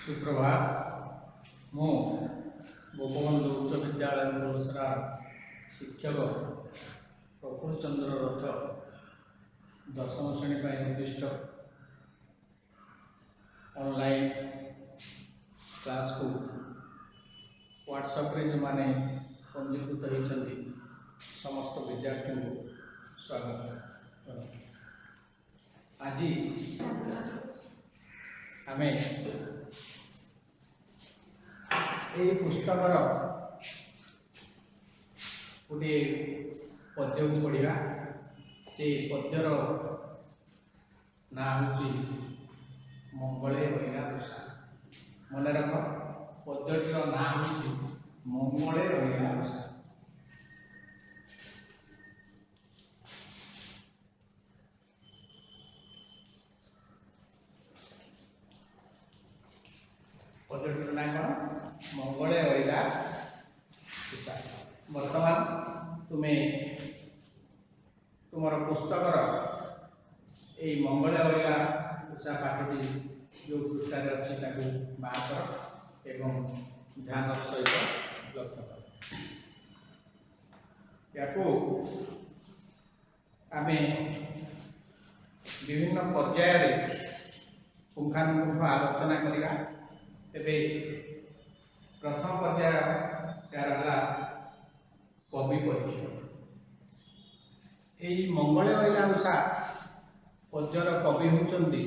ସୁପ୍ରଭାତ। ମୁଁ ଗୋପବନ୍ଧୁ ଉଚ୍ଚ ବିଦ୍ୟାଳୟ କୋଲସରାର ଶିକ୍ଷକ ପ୍ରଫୁଲ୍ଲ ଚନ୍ଦ୍ର ରଥ ଦଶମ ଶ୍ରେଣୀ ପାଇଁ ଉଦ୍ଦିଷ୍ଟ ଅନଲାଇନ୍ କ୍ଲାସ୍କୁ ହ୍ୱାଟ୍ସଆପ୍ରେ ଯେଉଁମାନେ ପଞ୍ଜୀକୃତ ହୋଇଛନ୍ତି ସମସ୍ତ ବିଦ୍ୟାର୍ଥୀଙ୍କୁ ସ୍ୱାଗତ। ଆଜି ଆମେ ଏହି ପୁସ୍ତକର ଗୋଟିଏ ପଦ୍ୟକୁ ପଢ଼ିବା। ସେ ପଦ୍ୟର ନାଁ ହେଉଛି ମଙ୍ଗଳେ ଅଇଲା ଉଷା। ମନେ ରଖ, ପଦ୍ୟଟିର ନାଁ ହେଉଛି ମଙ୍ଗଳେ ଅଇଲା ଉଷା। ପଦ୍ୟଟିର ନାଁ କ'ଣ? ମଙ୍ଗଳେ ଅଇଲା ଉଷା। ବର୍ତ୍ତମାନ ତୁମେ ତୁମର ପୁସ୍ତକର ଏଇ ମଙ୍ଗଳେ ଅଇଲା ଉଷା ପାଠଟି ଯେଉଁ ପୃଷ୍ଠାରେ ଅଛି ତାକୁ ବାହାର କର ଏବଂ ଧ୍ୟାନର ସହିତ ଲକ୍ଷ୍ୟ କର। ୟାକୁ ଆମେ ବିଭିନ୍ନ ପର୍ଯ୍ୟାୟରେ ପୁଙ୍ଖାନୁପୁଙ୍ଖ ଆଲୋଚନା କରିବା। ତେବେ ପ୍ରଥମ ପର୍ଯ୍ୟାୟ ଏହାର ହେଲା କବି ପରିଚୟ। ଏଇ ମଙ୍ଗଳେ ଅଇଲା ଉଷା ପଦ୍ୟର କବି ହେଉଛନ୍ତି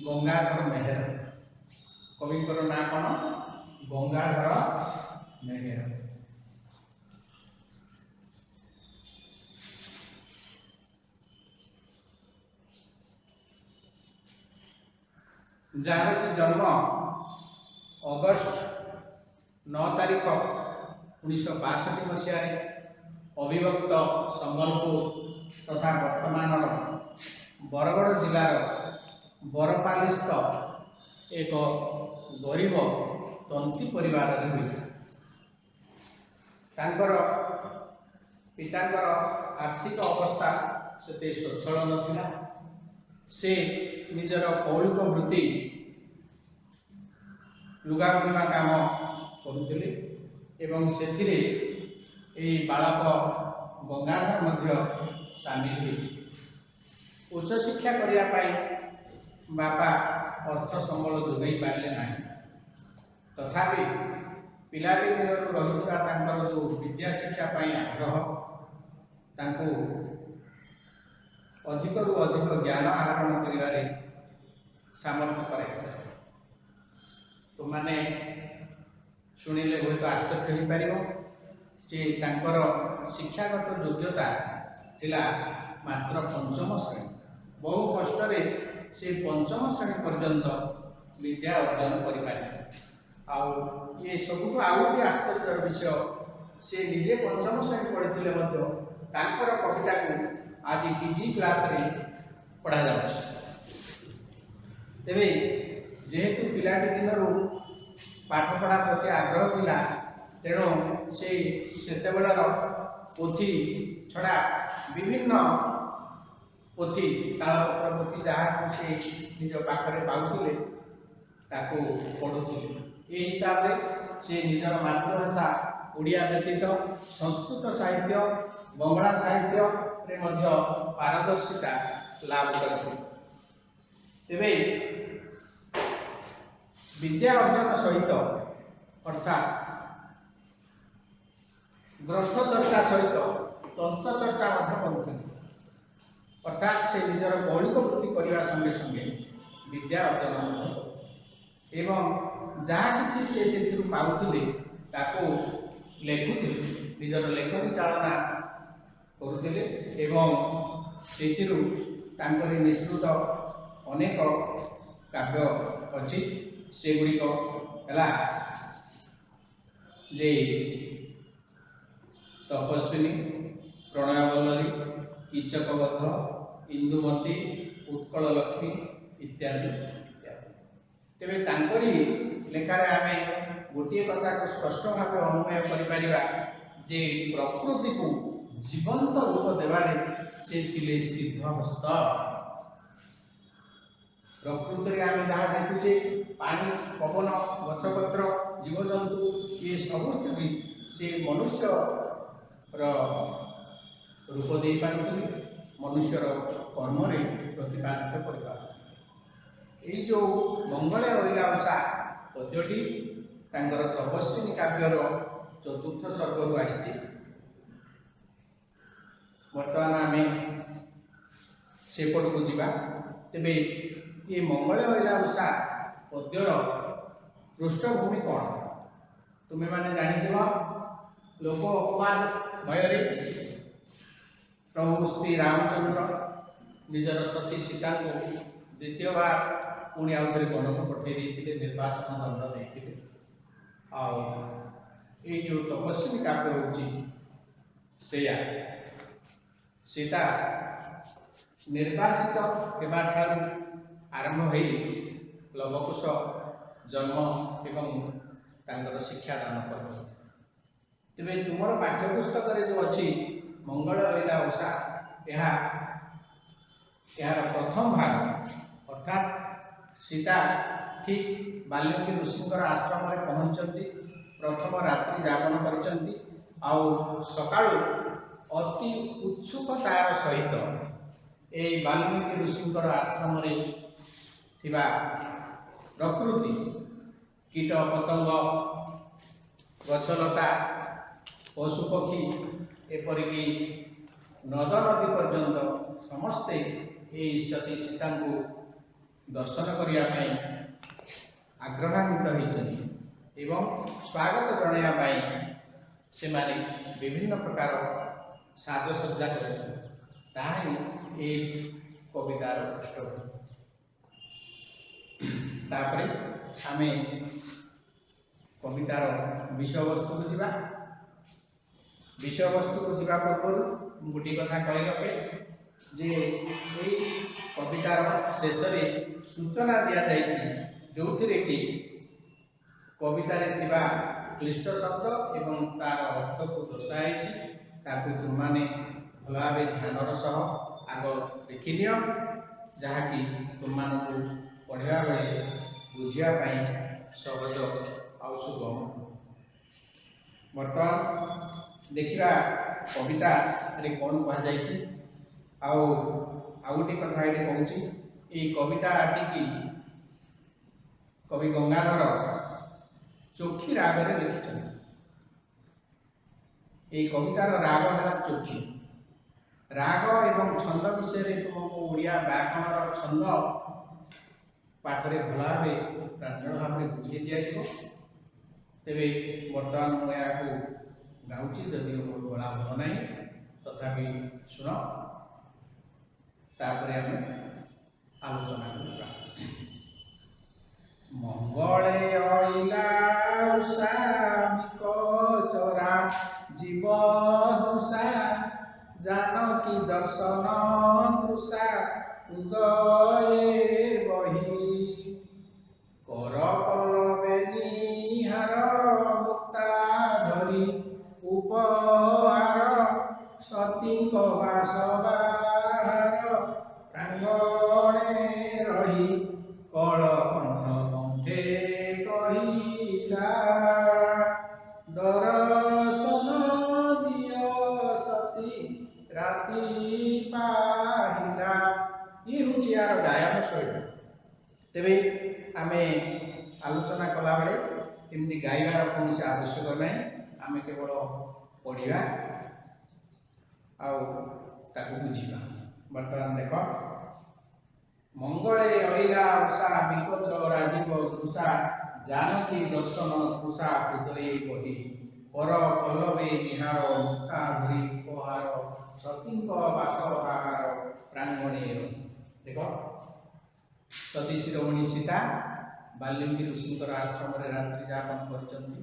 ଗଙ୍ଗାଧର ମେହେର। କବିଙ୍କର ନାଁ କ'ଣ? ଗଙ୍ଗାଧର ମେହେର। ଯାହାର କି ଜନ୍ମ ଅଗଷ୍ଟ 9 ତାରିଖ 1962 ମସିହାରେ ଅବିଭକ୍ତ ସମ୍ବଲପୁର ତଥା ବର୍ତ୍ତମାନର ବରଗଡ଼ ଜିଲ୍ଲାର ବରପାଲିସ୍ଥ ଏକ ଗରିବ ତନ୍ତୀ ପରିବାରରେ ହୋଇଥିଲା। ତାଙ୍କର ପିତାଙ୍କର ଆର୍ଥିକ ଅବସ୍ଥା ସେତେ ସ୍ୱଚ୍ଛଳ ନଥିଲା। ସେ ନିଜର କୌଳିକ ବୃତ୍ତି ଲୁଗା ବୁଣିବା କାମ କରୁଥିଲେ ଏବଂ ସେଥିରେ ଏହି ବାଳକ ଗଙ୍ଗାଧର ମଧ୍ୟ ସାମିଲ ହୋଇଥିଲେ। ଉଚ୍ଚଶିକ୍ଷା କରିବା ପାଇଁ ବାପା ଅର୍ଥ ସମ୍ବଳ ଯୋଗାଇ ପାରିଲେ ନାହିଁ। ତଥାପି ପିଲାଟି ଦିନରୁ ରହିଥିବା ତାଙ୍କର ଯେଉଁ ବିଦ୍ୟା ଶିକ୍ଷା ପାଇଁ ଆଗ୍ରହ ତାଙ୍କୁ ଅଧିକରୁ ଅଧିକ ଜ୍ଞାନ ଆହରଣ କରିବାରେ ସାମର୍ଥ୍ୟ କରାଇଥିଲା। ତୁମମାନେ ଶୁଣିଲେ ହୁଏତ ଆଶ୍ଚର୍ଯ୍ୟ ହୋଇପାରିବ ଯେ ତାଙ୍କର ଶିକ୍ଷାଗତ ଯୋଗ୍ୟତା ଥିଲା ମାତ୍ର ପଞ୍ଚମ ଶ୍ରେଣୀ। ବହୁ କଷ୍ଟରେ ସେ ପଞ୍ଚମ ଶ୍ରେଣୀ ପର୍ଯ୍ୟନ୍ତ ବିଦ୍ୟା ଅର୍ଜନ କରିପାରିଥିଲେ। ଆଉ ଇଏ ସବୁଠୁ ଆଉ ଗୋଟିଏ ଆଶ୍ଚର୍ଯ୍ୟର ବିଷୟ, ସେ ନିଜେ ପଞ୍ଚମ ଶ୍ରେଣୀ ପଢ଼ିଥିଲେ ମଧ୍ୟ ତାଙ୍କର କବିତାକୁ ଆଜି ପିଜି କ୍ଲାସରେ ପଢ଼ାଯାଉଛି। ତେବେ ଯେହେତୁ ପିଲାଟି ଦିନରୁ ପାଠପଢ଼ା ପ୍ରତି ଆଗ୍ରହ ଥିଲା, ତେଣୁ ସେ ସେତେବେଳର ପୋଥି ଛଡ଼ା ବିଭିନ୍ନ ପୋଥି, ତାଳପତ୍ର ପୋଥି ଯାହାକୁ ସେ ନିଜ ପାଖରେ ପାଉଥିଲେ ତାକୁ ପଢ଼ୁଥିଲେ। ଏହି ହିସାବରେ ସେ ନିଜର ମାତୃଭାଷା ଓଡ଼ିଆ ବ୍ୟତୀତ ସଂସ୍କୃତ ସାହିତ୍ୟ, ବଙ୍ଗଳା ସାହିତ୍ୟରେ ମଧ୍ୟ ପାରଦର୍ଶିତା ଲାଭ କରିଥିଲେ। ତେବେ ବିଦ୍ୟା ଅର୍ଜନ ସହିତ ଅର୍ଥାତ୍ ଗ୍ରନ୍ଥ ଚର୍ଚ୍ଚା ସହିତ ତନ୍ତ ଚର୍ଚ୍ଚା ମଧ୍ୟ କରୁଥିଲେ। ଅର୍ଥାତ୍ ସେ ନିଜର ମୌଳିକ ବୃତ୍ତି କରିବା ସଙ୍ଗେ ସଙ୍ଗେ ବିଦ୍ୟା ଅର୍ଜନ ମଧ୍ୟ କରୁଥିଲେ ଏବଂ ଯାହା କିଛି ସେ ସେଥିରୁ ପାଉଥିଲେ ତାକୁ ଲେଖୁଥିଲେ, ନିଜର ଲେଖନୀ ଚାଳନା କରୁଥିଲେ ଏବଂ ସେଥିରୁ ତାଙ୍କରି ନିଃସୃତ ଅନେକ କାବ୍ୟ ଅଛି। ସେଗୁଡ଼ିକ ହେଲା ଯେ ତପସ୍ୱିନୀ, ପ୍ରଣୟବଲ୍ଲରୀ, କୀଚକବଧ, ଇନ୍ଦୁମତୀ, ଉତ୍କଳ ଲକ୍ଷ୍ମୀ ଇତ୍ୟାଦି ଇତ୍ୟାଦି। ତେବେ ତାଙ୍କରି ଲେଖାରେ ଆମେ ଗୋଟିଏ କଥାକୁ ସ୍ପଷ୍ଟ ଭାବେ ଅନୁମେୟ କରିପାରିବା ଯେ ପ୍ରକୃତିକୁ ଜୀବନ୍ତ ରୂପ ଦେବାରେ ସେ ଥିଲେ ସିଦ୍ଧହସ୍ତ। ପ୍ରକୃତିରେ ଆମେ ଯାହା ଦେଖୁଛେ, ପାଣି, ପବନ, ଗଛପତ୍ର, ଜୀବଜନ୍ତୁ, ଇଏ ସମସ୍ତେ ବି ସେ ମନୁଷ୍ୟର ରୂପ ଦେଇପାରୁଥିଲେ, ମନୁଷ୍ୟର କର୍ମରେ ପ୍ରତିପାଦିତ କରିପାରୁଥିଲେ। ଏଇ ଯେଉଁ ମଙ୍ଗଳେ ଅଇଲା ଉଷା ପଦ୍ୟଟି ତାଙ୍କର ତପସ୍ୱିନୀ କାବ୍ୟର ଚତୁର୍ଥ ସର୍ଗରୁ ଆସିଛି। ବର୍ତ୍ତମାନ ଆମେ ସେପଟକୁ ଯିବା। ତେବେ ଏ ମଙ୍ଗଳେ ଅଇଲା ଉଷା ପଦ୍ୟର ପୃଷ୍ଠଭୂମି କ'ଣ ତୁମେମାନେ ଜାଣିଥିବ। ଲୋକ ଅପବାଦ ଭୟରେ ପ୍ରଭୁ ଶ୍ରୀ ରାମଚନ୍ଦ୍ର ନିଜର ସତୀ ସୀତାଙ୍କୁ ଦ୍ୱିତୀୟବାର ପୁଣି ଆଉ ଥରେ ବନକୁ ପଠାଇ ଦେଇଥିଲେ, ନିର୍ବାସନ ଦଣ୍ଡ ଦେଇଥିଲେ। ଆଉ ଏଇ ଯେଉଁ ତପସ୍ୱିନୀ କାବ୍ୟ ହେଉଛି ସେଇଆ, ସୀତା ନିର୍ବାସିତ ହେବାଠାରୁ ଆରମ୍ଭ ହୋଇ ଲବକୁଶ ଜନ୍ମ ଏବଂ ତାଙ୍କର ଶିକ୍ଷାଦାନ ପର୍ବ। ତେବେ ତୁମର ପାଠ୍ୟପୁସ୍ତକରେ ଯେଉଁ ଅଛି ମଙ୍ଗଳ ଅଇଲା ଉଷା, ଏହା ଏହାର ପ୍ରଥମ ଭାଗ, ଅର୍ଥାତ୍ ସୀତା ଠିକ୍ ବାଲ୍ମୀକି ଋଷିଙ୍କର ଆଶ୍ରମରେ ପହଞ୍ଚନ୍ତି, ପ୍ରଥମ ରାତ୍ରି ଯାପନ କରିଛନ୍ତି, ଆଉ ସକାଳୁ ଅତି ଉତ୍ସୁକତାର ସହିତ ଏଇ ବାଲ୍ମୀକି ଋଷିଙ୍କର ଆଶ୍ରମରେ ଥିବା ପ୍ରକୃତି, କୀଟ ପତଙ୍ଗ, ଗଛଲତା, ପଶୁପକ୍ଷୀ, ଏପରିକି ନଦ ନଦୀ ପର୍ଯ୍ୟନ୍ତ ସମସ୍ତେ ଏଇ ସତୀ ସୀତାଙ୍କୁ ଦର୍ଶନ କରିବା ପାଇଁ ଆଗ୍ରହାନ୍ୱିତ ହୋଇଛନ୍ତି ଏବଂ ସ୍ୱାଗତ ଜଣାଇବା ପାଇଁ ସେମାନେ ବିଭିନ୍ନ ପ୍ରକାର ସାଜସଜ୍ଜା କରିଛନ୍ତି। ତାହା ହିଁ ଏଇ କବିତାର ପୃଷ୍ଠଭୂମି। ତାପରେ ଆମେ କବିତାର ବିଷୟବସ୍ତୁକୁ ଯିବା। ବିଷୟବସ୍ତୁକୁ ଯିବା ପୂର୍ବରୁ ମୁଁ ଗୋଟିଏ କଥା କହି ରଖେ ଯେ ଏଇ କବିତାର ଶେଷରେ ସୂଚନା ଦିଆଯାଇଛି, ଯେଉଁଥିରେ କି କବିତାରେ ଥିବା କ୍ଲିଷ୍ଟ ଶବ୍ଦ ଏବଂ ତାର ଅର୍ଥକୁ ଦର୍ଶାଯାଇଛି। ତାକୁ ତୁମମାନେ ଭଲ ଭାବେ ଧ୍ୟାନର ସହ ଆଗ ଦେଖିନିଅ, ଯାହାକି ତୁମମାନଙ୍କୁ ପଢ଼ିବା ବେଳେ ବୁଝିବା ପାଇଁ ସହଜ ଆଉ ସୁଗମ। ବର୍ତ୍ତମାନ ଦେଖିବା କବିତାରେ କ'ଣ କୁହାଯାଇଛି। ଆଉ ଆଉ ଗୋଟିଏ କଥା ଏଠି କହୁଛି, ଏଇ କବିତାଟିକି କବି ଗଙ୍ଗାଧର ଚୋଖୀ ରାଗରେ ଲେଖିଛନ୍ତି। ଏଇ କବିତାର ରାଗ ହେଲା ଚୋଖୀ ରାଗ। ଏବଂ ଛନ୍ଦ ବିଷୟରେ ତୁମକୁ ଓଡ଼ିଆ ବ୍ୟାକରଣର ଛନ୍ଦ ପାଠରେ ଭଲ ଭାବେ ପ୍ରାଞ୍ଜଳ ଭାବରେ ବୁଝେଇ ଦିଆଯିବ। ତେବେ ବର୍ତ୍ତମାନ ମୁଁ ଏହାକୁ ଗାଉଛି, ଯଦିଓ ମୋର ଗଳା ଭଲ ନାହିଁ, ତଥାପି ଶୁଣ, ତାପରେ ଆମେ ଆଲୋଚନା କରିବା। ମଙ୍ଗଳେ ଅଇଲା ଉଷା ଚରା ଜୀବ ଦୃଷା, ଜାନକୀ ଦର୍ଶନ ତୃଷା ଉଦୟେ ବହି, କର ପଲ୍ଲବେ ନିହାର ମୁକ୍ତା ଧରି ଉପହାର, ସତୀଙ୍କ ବାସ ବାହାର ପ୍ରାଙ୍ଗଣେ ରହି, କଳକଣ୍ଠ କଣ୍ଠେ କହିଲା, ଦର୍ଶନ ଦିଅ ସତୀ ରାତି ପାହିଲା। ଇଏ ହେଉଛି ଏହାର ଗାୟନ ଶୈଳୀ। ତେବେ ଆମେ ଆଲୋଚନା କଲାବେଳେ ଏମିତି ଗାଇବାର କୌଣସି ଆବଶ୍ୟକ ନାହିଁ, ଆମେ କେବଳ ପଢ଼ିବା ଆଉ ତାକୁ ବୁଝିବା। ବର୍ତ୍ତମାନ ଦେଖ, ମଙ୍ଗଳେ ଅଇଲା ଉଷା ବିକଚ ରାଜୀବ ତୃଷା, ଜାନକୀ ଦର୍ଶନ ତୃଷା ହୃଦୟେ ବହି, କର ପଲ୍ଲବେ ନିହାର ମୁକ୍ତା ଧରି ଉପହାର, ସତୀଙ୍କ ବାସ ବାହାର ପ୍ରାଙ୍ଗଣେ ରହି। ଦେଖ, ସତୀ ଶିରୋମଣି ସୀତା ବାଲ୍ମୀକି ଋଷିଙ୍କର ଆଶ୍ରମରେ ରାତ୍ରି ଯାପନ କରିଛନ୍ତି।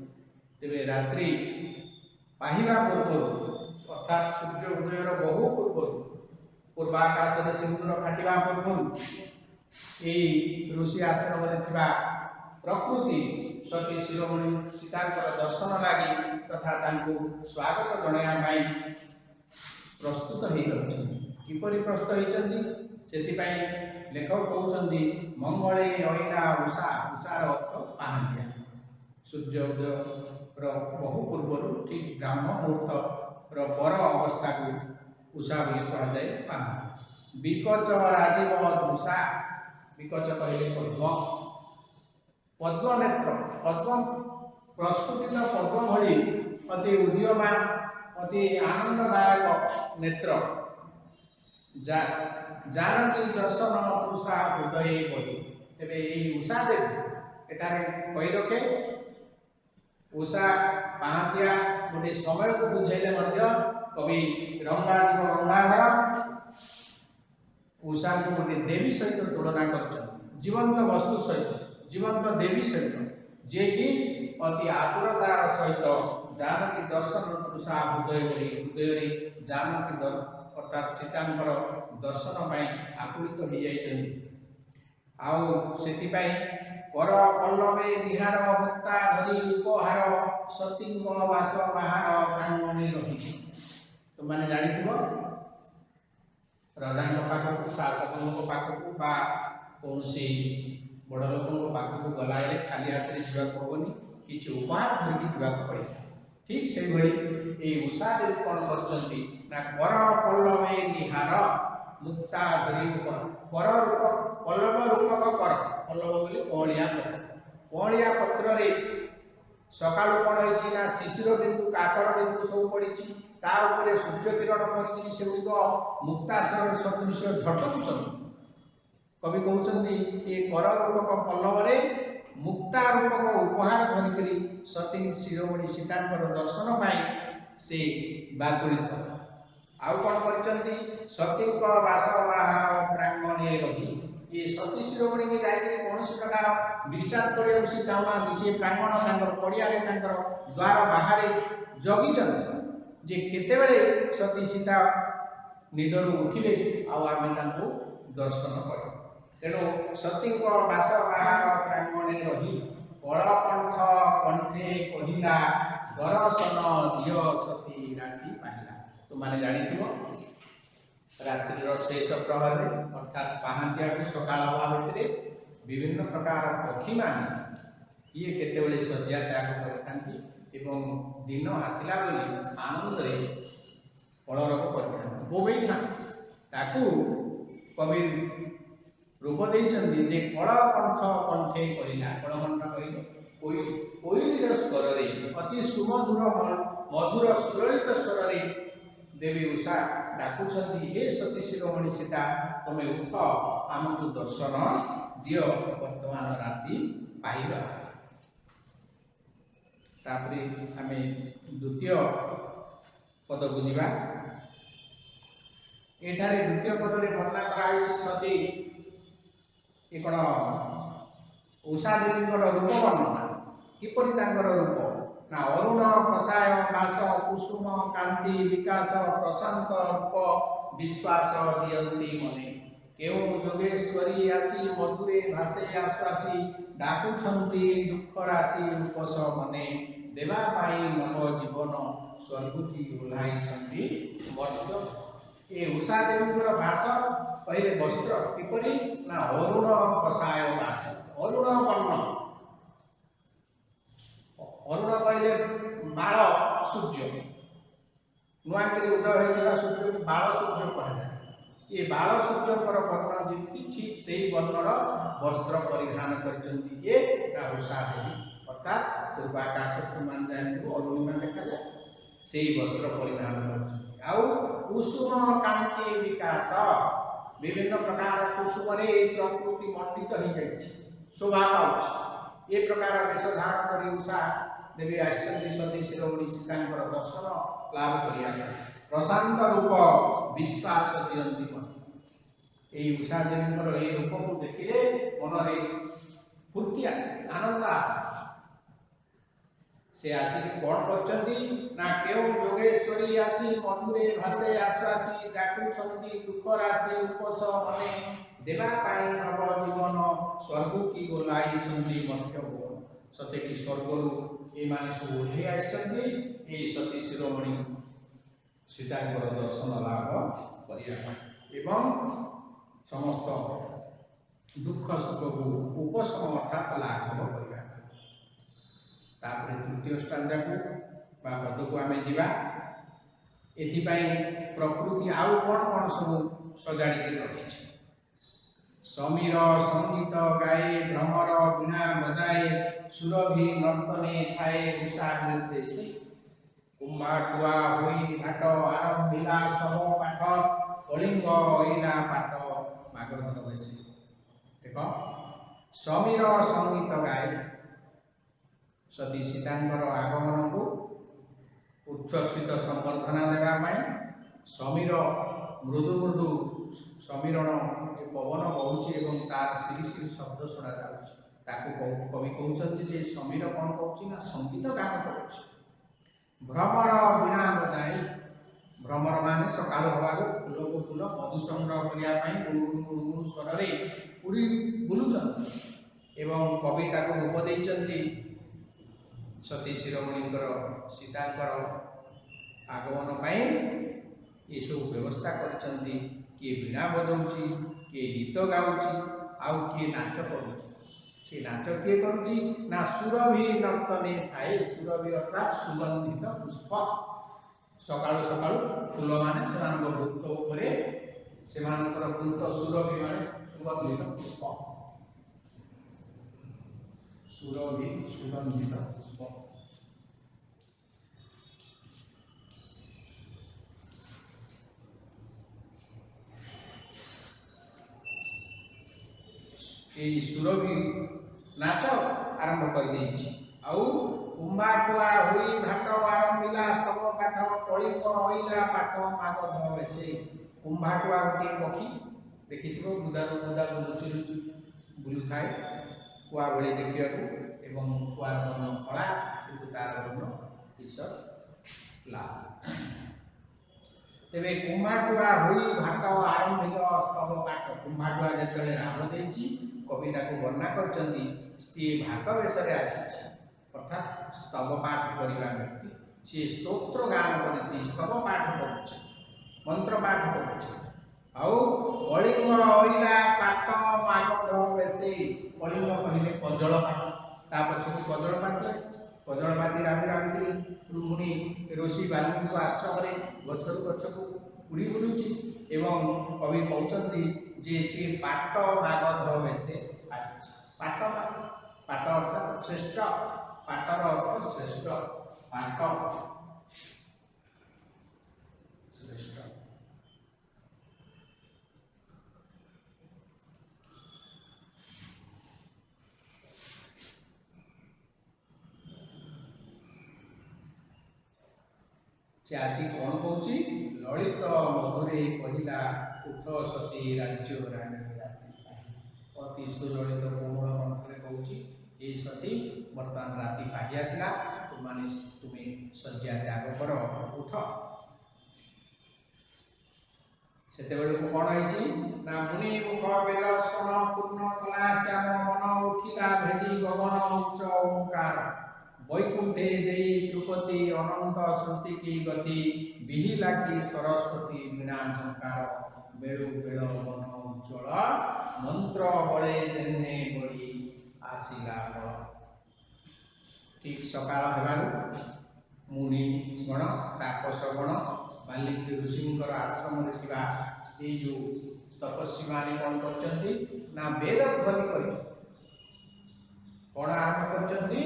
ତେବେ ରାତ୍ରି ପାହିବା ପୂର୍ବରୁ, ଅର୍ଥାତ୍ ସୂର୍ଯ୍ୟ ଉଦୟର ବହୁ ପୂର୍ବରୁ, ପୂର୍ବାକାଶରେ ସିନ୍ଦୁର ଫାଟିବା ପୂର୍ବରୁ ଏଇ ଋଷି ଆଶ୍ରମରେ ଥିବା ପ୍ରକୃତି ସତୀ ଶିରୋମଣି ସୀତାଙ୍କର ଦର୍ଶନ ଲାଗି ତଥା ତାଙ୍କୁ ସ୍ୱାଗତ ଜଣାଇବା ପାଇଁ ପ୍ରସ୍ତୁତ ହେଇ ରହିଛନ୍ତି। କିପରି ପ୍ରସ୍ତୁତ ହେଇଛନ୍ତି, ସେଥିପାଇଁ ଲେଖକ କହୁଛନ୍ତି ମଙ୍ଗଳେ ଅଇଲା ଉଷା, ଉଷାର ଅର୍ଥ ପାହାନ୍ତିଆ, ସୂର୍ଯ୍ୟ ଉଦୟର ବହୁ ପୂର୍ବରୁ ଠିକ୍ ବ୍ରାହ୍ମ ମୁହୂର୍ତ୍ତର ପର ଅବସ୍ଥାକୁ ଉଷା ବୋଲି କୁହାଯାଏ। ପାହାନ୍ତି ବିକଚ ରାଜୀବ ଦୃଷା, ବିକଚ କହିଲେ ପଦ୍ମ, ପଦ୍ମ ନେତ୍ର, ପଦ୍ମ ପ୍ରସ୍ଫୁଟିତ ପଦ୍ମ ଭଳି ଅତି ଉଦୀୟମାନ ଅତି ଆନନ୍ଦଦାୟକ ନେତ୍ର। ଜାନକୀ ଦର୍ଶନ ତୃଷା ହୃଦୟ ବହି। ତେବେ ଏଇ ଉଷା ଦେବୀ ଏଠାରେ କହି ରଖେ, ଉଷା ପାହାନ୍ତିଆ ଗୋଟେ ସମୟକୁ ବୁଝେଇଲେ ମଧ୍ୟ କବି ରଙ୍ଗାଜୀବ ଗଙ୍ଗାଧର ଉଷାଙ୍କୁ ଗୋଟେ ଦେବୀ ସହିତ ତୁଳନା କରିଛନ୍ତି, ଜୀବନ୍ତ ବସ୍ତୁ ସହିତ, ଜୀବନ୍ତ ଦେବୀ ସହିତ, ଯିଏକି ଅତି ଆତୁରତାର ସହିତ ଜାନକୀ ଦର୍ଶନ ତୃଷା ହୃଦୟ ବହି, ହୃଦୟରେ ଜାନକୀ ଅର୍ଥାତ୍ ସୀତାଙ୍କର ଦର୍ଶନ ପାଇଁ ଆକୁଳିତ ହୋଇଯାଇଛନ୍ତି। ଆଉ ସେଥିପାଇଁ କର ପଲ୍ଲବେ ନିହାର ମୁକ୍ତା ଧରି ଉପହାର ସତୀଙ୍କ ବାସ ବାହାର ପ୍ରାଙ୍ଗଣେ ରହିଛି। ତୁମମାନେ ଜାଣିଥିବ ରଜାଙ୍କ ପାଖକୁ, ଶାସକଙ୍କ ପାଖକୁ ବା କୌଣସି ବଡ଼ ଲୋକଙ୍କ ପାଖକୁ ଗଲାବେଳେ ଖାଲି ହାତରେ ଯିବାକୁ ହେବନି, କିଛି ଉପହାର ଧରିକି ଯିବାକୁ ପଡ଼ିଥାଏ। ଠିକ୍ ସେଇଭଳି ଏଇ ଉଷା ଦେବୀ କ'ଣ କରିଛନ୍ତି ନା କର ପଲ୍ଲବେ ନିହାର ମୁକ୍ତା ଧରି ଉପହାର, କର ରୂପ ପଲ୍ଲବ ରୂପକ କର, ପଲ୍ଲବ ବୋଲି କଅଁଳିଆ ପତ୍ର, କଅଁଳିଆ ପତ୍ରରେ ସକାଳୁ କ'ଣ ହେଇଛି ନା ଶିଶିର ବିନ୍ଦୁ କାକର ବିନ୍ଦୁ ସବୁ ପଡ଼ିଛି, ତା ଉପରେ ସୂର୍ଯ୍ୟ କିରଣ ପଡ଼ିକିରି ସେଗୁଡ଼ିକ ମୁକ୍ତାଶ୍ରୟ ସଦୃଶ ଝଟକୁଛନ୍ତି। କବି କହୁଛନ୍ତି ଏ କର ରୂପକ ପଲ୍ଲବରେ ମୁକ୍ତା ରୂପକ ଉପହାର ଧରିକରି ସତୀ ଶିରୋମଣି ସୀତାଙ୍କର ଦର୍ଶନ ପାଇଁ ସେ ବାକୁଳିତ। ଆଉ କ'ଣ କରିଛନ୍ତି, ସତୀଙ୍କ ବାସ ବାହାର ପ୍ରାଙ୍ଗଣେ ରହି, ଏ ସତୀ ଶିରୋମଣିକି ଯାଇକରି କୌଣସି ପ୍ରକାର ଡିଷ୍ଟାର୍ବ କରିବାକୁ ସେ ଚାହୁଁନାହାନ୍ତି। ସେ ପ୍ରାଙ୍ଗଣ ତାଙ୍କର ପଡ଼ିଆରେ ତାଙ୍କର ଦ୍ୱାର ବାହାରେ ଜଗିଛନ୍ତି ଯେ କେତେବେଳେ ସତୀ ସୀତା ନିଦରୁ ଉଠିବେ ଆଉ ଆମେ ତାଙ୍କୁ ଦର୍ଶନ କରିବୁ। ତେଣୁ ସତୀଙ୍କ ବାସ ବାହାର ପ୍ରାଙ୍ଗଣେ ରହି କଳକଣ୍ଠ କଣ୍ଠେ କହିଲା ଦର୍ଶନ ଦିଅ ସତୀ ରାତି ପାହିଲା। ତୁମାନେ ଜାଣିଥିବ ରାତ୍ରିର ଶେଷ ପ୍ରହରରେ ଅର୍ଥାତ୍ ପାହାନ୍ତିଆଠୁ ସକାଳ ହେବା ଭିତରେ ବିଭିନ୍ନ ପ୍ରକାର ପକ୍ଷୀମାନେ ଇଏ କେତେବେଳେ ଶଯ୍ୟା ତ୍ୟାଗ କରିଥାନ୍ତି ଏବଂ ଦିନ ଆସିଲା ବୋଲି ଆନନ୍ଦରେ କଳରବ କରିଥାନ୍ତି, ବୋବେଇଥାନ୍ତି। ତାକୁ କବି ରୂପ ଦେଇଛନ୍ତି ଯେ କଳକଣ୍ଠ କଣ୍ଠେ କହିଲା, କଳକଣ୍ଠ କହିଲେ କୋଇଲିର ସ୍ୱରରେ ଅତି ସୁମଧୁର ମଧୁର ସୁଲଳିତ ସ୍ୱରରେ ଦେବୀ ଉଷା ଡାକୁଛନ୍ତି, ହେ ସତୀ ଶିରୋମଣି ସୀତା ତମେ ଉଠ, ଆମକୁ ଦର୍ଶନ ଦିଅ, ବର୍ତ୍ତମାନ ରାତି ପାହିବା। ତାପରେ ଆମେ ଦ୍ୱିତୀୟ ପଦକୁ ଯିବା। ଏଠାରେ ଦ୍ୱିତୀୟ ପଦରେ ବର୍ଣ୍ଣନା କରାହେଇଛି ସତୀ ଏ କ'ଣ ଉଷା ଦେବୀଙ୍କର ରୂପ ବର୍ଣ୍ଣନା, କିପରି ତାଙ୍କର ରୂପ ନା ଅରୁଣ କଷାୟ ବାସ କୁସୁମ କାନ୍ତି ବିକାଶ ପ୍ରଶାନ୍ତ ରୂପ ବିଶ୍ୱାସ ଦିଅନ୍ତି ମନେ, କେଉଁ ଯୋଗେଶ୍ୱରୀ ଆସି ମଧୁରେ ଭାସେ ଆଶ୍ୱାସୀ ଡାକୁଛନ୍ତି ଦୁଃଖ ରାଶି ରୂପସ ମନେ, ଦେବା ପାଇଁ ନବ ଜୀବନ ସ୍ୱର୍ଗକୁ ଓହ୍ଲାଇଛନ୍ତି ମର୍ତ୍ତ୍ୟ। ଏ ଉଷା ଦେବୀଙ୍କର ବାସ କହିଲେ ବସ୍ତ୍ର କିପରି ନା ଅରୁଣ କଷାୟ ବାସ, ଅରୁଣ ବର୍ଣ୍ଣ, ଅରୁଣ କହିଲେ ବାଳ ସୂର୍ଯ୍ୟ, ନୂଆକରି ଉଦୟ ହୋଇଥିବା ସୂର୍ଯ୍ୟକୁ ବାଳ ସୂର୍ଯ୍ୟ କୁହାଯାଏ। ଏ ବାଳ ସୂର୍ଯ୍ୟଙ୍କର ବର୍ଣ୍ଣ ଯେମିତି ଠିକ୍ ସେଇ ବର୍ଣ୍ଣର ବସ୍ତ୍ର ପରିଧାନ କରିଛନ୍ତି କିଏ ନା ଉଷା ଦେବୀ, ଅର୍ଥାତ୍ ପୂର୍ବାକାଶ ତୁମମାନେ ଜାଣିଥିବ ଅରୁଣିମା ଦେଖାଯାଏ, ସେଇ ବସ୍ତ୍ର ପରିଧାନ କରିଛନ୍ତି। ଆଉ କୁସୁମ କାନ୍ତି ବିକାଶ, ବିଭିନ୍ନ ପ୍ରକାର କୁସୁମରେ ଏଇ ପ୍ରକୃତି ମଣ୍ଡିତ ହୋଇଯାଇଛି, ଶୋଭା ପାଉଛି। ଏ ପ୍ରକାର ବେଶ ଧାରଣ କରି ଉଷା ଦେବୀ ଆସିଛନ୍ତି ସତୀ ଶିରୋମଣି ସୀତାଙ୍କର ଦର୍ଶନ ଲାଭ କରିବା ପାଇଁ। ପ୍ରଶାନ୍ତ ରୂପ ବିଶ୍ୱାସ ଦିଅନ୍ତି ମନ, ଏଇ ଉଷା ଦେବୀଙ୍କର ଏଇ ରୂପକୁ ଦେଖିଲେ ମନରେ ଫୂର୍ତ୍ତି ଆସେ, ଆନନ୍ଦ ଆସେ। ସେ ଆସିକି କ'ଣ କରିଛନ୍ତି ନା କେଉଁ ଯୋଗେଶ୍ୱରୀ ଆସି ମଧୁରେ ଭାସେ ଆଶ୍ୱାସୀ ଡାକୁଛନ୍ତି ଦୁଃଖ ରାଶି ଉପସ ମନେ, ଦେବା ପାଇଁ ନବ ଜୀବନ ସ୍ୱର୍ଗକୁ ଓହ୍ଲାଇଛନ୍ତି ମର୍ତ୍ତ୍ୟ ଭୁବନ। ସତେ କି ସ୍ୱର୍ଗରୁ ଏମାନେ ସବୁ ଓହ୍ଲେଇ ଆସିଛନ୍ତି ଏଇ ସତୀ ଶିରୋମଣି ସୀତାଙ୍କର ଦର୍ଶନ ଲାଭ କରିବା ପାଇଁ ଏବଂ ସମସ୍ତ ଦୁଃଖ ସୁଖକୁ ଉପଶମ ଅର୍ଥାତ୍ ଲାଘବ କରିବା ପାଇଁ। ତାପରେ ତୃତୀୟ ଷ୍ଟାଞ୍ଜାକୁ ବା ପଦକୁ ଆମେ ଯିବା। ଏଥିପାଇଁ ପ୍ରକୃତି ଆଉ କ'ଣ କ'ଣ ସବୁ ସଜାଡ଼ିକି ରଖିଛି। ସମୀର ସଙ୍ଗୀତ ଗାଏ, ଭ୍ରମର ବୀଣା ବଜାଏ, ସୁରଭି ନର୍ତ୍ତନେ ଥାଏ ଉଷା ନିର୍ଦ୍ଦେଶେ। କୁମ୍ଭାଠୁଆ ହୋଇ ଭାଟ ଆରମ୍ଭିଲା ସ୍ତବ ପାଠ, କଳିଙ୍ଗ ଅଇଲା ପାଟ ମାଗଧ ବେଶେ। ଦେଖ, ସମୀର ସଙ୍ଗୀତ ଗାଏ, ସତୀ ସୀତାଙ୍କର ଆଗମନକୁ ଉଚ୍ଛ୍ୱସିତ ସମ୍ବର୍ଦ୍ଧନା ଦେବା ପାଇଁ ସମୀର ମୃଦୁ ମୃଦୁ ସମୀରଣ ପବନ ବହୁଛି ଏବଂ ତାର ସିରି ସିରି ଶବ୍ଦ ଶୁଣାଯାଉଛି। ତାକୁ କବି କହୁଛନ୍ତି ଯେ ସମୀର କ'ଣ କରୁଛି ନା ସଙ୍ଗୀତ ଗାନ କରୁଛି। ଭ୍ରମର ବୀଣା ବଜାଇ, ଭ୍ରମର ମାନେ ସକାଳୁ ହେବାରୁ ଫୁଲକୁ ଫୁଲ ମଧୁ ସଂଗ୍ରହ କରିବା ପାଇଁ ଗୁଣୁଗୁଣୁ ଗୁଣୁଗୁଣୁ ସ୍ୱରରେ ଉଡ଼ି ବୁଲୁଛନ୍ତି ଏବଂ କବି ତାକୁ ରୂପ ଦେଇଛନ୍ତି ସତୀ ଶିରୋମଣିଙ୍କର ସୀତାଙ୍କର ଆଗମନ ପାଇଁ ଏସବୁ ବ୍ୟବସ୍ଥା କରିଛନ୍ତି। କିଏ ବୀଣା ବଜାଉଛି, କିଏ ଗୀତ ଗାଉଛି, ଆଉ କିଏ ନାଚ କରୁଛି। ସେ ନାଚ କିଏ କରୁଛି ନା ସୁରଭି ନର୍ତ୍ତନେ ଥାଏ। ସୁରଭି ଅର୍ଥାତ୍ ସୁଗନ୍ଧିତ ପୁଷ୍ପ। ସକାଳୁ ସକାଳୁ ଫୁଲମାନେ ସେମାନଙ୍କ ବୃତ୍ତ ଉପରେ ସେମାନଙ୍କର ବୃତ୍ତ, ସୁରଭି ମାନେ ସୁଗନ୍ଧିତ ପୁଷ୍ପ, ସୁରଭି ସୁଗନ୍ଧିତ ପୁଷ୍ପ। ଏଇ ସୁରଭି ନାଚ ଆରମ୍ଭ କରିଦେଇଛି। ଆଉ କୁମ୍ଭାଟୁଆ ହୋଇ ଭାଟ ଆରମ୍ଭିଲା ସ୍ତବ ପାଠ, କଳିଙ୍ଗ ଅଇଲା ପାଟ ମାଗଧ ବେଶେ। କୁମ୍ଭାଟୁଆ ଗୋଟିଏ ପକ୍ଷୀ ଦେଖିଥିବ, ବୁଦାରୁ ବୁଦା ଲୁଚି ଲୁଚି ବୁଲୁଥାଏ, କୁଆ ଭଳି ଦେଖିବାକୁ, ଏବଂ କୁଆର ବର୍ଣ୍ଣ କଳା କିନ୍ତୁ ତାର ବର୍ଣ୍ଣ ଈଷତ୍ ଲାଲ। ତେବେ କୁମ୍ଭାଟୁଆ ହୋଇ ଭାଟ ଆରମ୍ଭିଲ ସ୍ତବ ପାଠ, କୁମ୍ଭାଟୁଆ ଯେତେବେଳେ ରାବ ଦେଇଛି କବି ତାକୁ ବର୍ଣ୍ଣନା କରିଛନ୍ତି ସିଏ ଭାଟ ବେଶରେ ଆସିଛି, ଅର୍ଥାତ୍ ସ୍ତବ ପାଠ କରିବା ବ୍ୟକ୍ତି। ସିଏ ସ୍ତୋତ୍ର ଗାନ କରିଛି, ସ୍ତବ ପାଠ କରୁଛି, ମନ୍ତ୍ର ପାଠ କରୁଛି। ଆଉ କଳିଙ୍ଗ ଅଇଲା ପାଟ ମାଗଧ ବେଶେ। କଳିଙ୍ଗ କହିଲେ କଜଳପାତି, ତା ପଛକୁ କଜଳପାତି ଆସିଛି। କଜଳପାତି ରାବି ରାବିକିରି ମୁଣି ଋଷି ବାଲ୍ମୀକିଙ୍କ ଆଶ୍ରମରେ ଗଛରୁ ଗଛକୁ ଉଡ଼ି ବୁଲୁଛି ଏବଂ କବି କହୁଛନ୍ତି ଯେ ସେ ପାଟ ମାଗଧ ବେଶେ ଆସିଛି। ପାଟ, ପାଟ ଅର୍ଥାତ୍ ଶ୍ରେଷ୍ଠ, ପାଟର ଅର୍ଥ ଶ୍ରେଷ୍ଠ, ପାଟ ଶ୍ରେଷ୍ଠ। ସେ ଆସି କ'ଣ କହୁଛି? ଲଳିତ ମଧୁରେ କହିଲା ଉଠ ସତୀ ରାଜ୍ୟ ରାଣୀ ରାତି ପାହି। ଅତି ସୁଲଳିତ କୋମଳ କଣ୍ଠରେ କହୁଛି, ଏଇ ସତୀ ବର୍ତ୍ତମାନ ରାତି ପାହି ଆସିଲା, ତୁମେ ଶଯ୍ୟା ତ୍ୟାଗ କର, ଉଠ। ସେତେବେଳକୁ କ'ଣ ହେଇଛି ନା ମୁନି ମୁଖ ବେଦ ସ୍ୱନ ପୂର୍ଣ୍ଣ କଲା ଶ୍ୟାମ ମନ ଉଠିଲା ଭେଦି ଗଗନ ଉଚ୍ଚ ଓଙ୍କାର। ବୈକୁଣ୍ଠେ ଦେଇ ତ୍ରୁପତି ଅନନ୍ତ ଶ୍ରୁତି କି ଗତି, ବିହିଲା କି ସରସ୍ୱତୀ ବୀଣା ଝଙ୍କାର। ବେଳୁ ବେଳ ବନ ଉଜ୍ଜଳ ମନ୍ତ୍ର ବଳେ ଯେହ୍ନେ ବଢ଼ି ଆସିଲା ବଳ। ଠିକ ସକାଳ ହେବାରୁ ମୁନି ଗଣ, ତାପସ ଗଣ, ବାଲ୍ମୀକି ଋଷିଙ୍କର ଆଶ୍ରମରେ ଥିବା ଏଇ ଯୋଉ ତପସ୍ୱୀମାନେ କ'ଣ କରିଛନ୍ତି ନା ବେଦ ଧ୍ୱନି କରିଛନ୍ତି। କ'ଣ ଆରମ୍ଭ କରିଛନ୍ତି?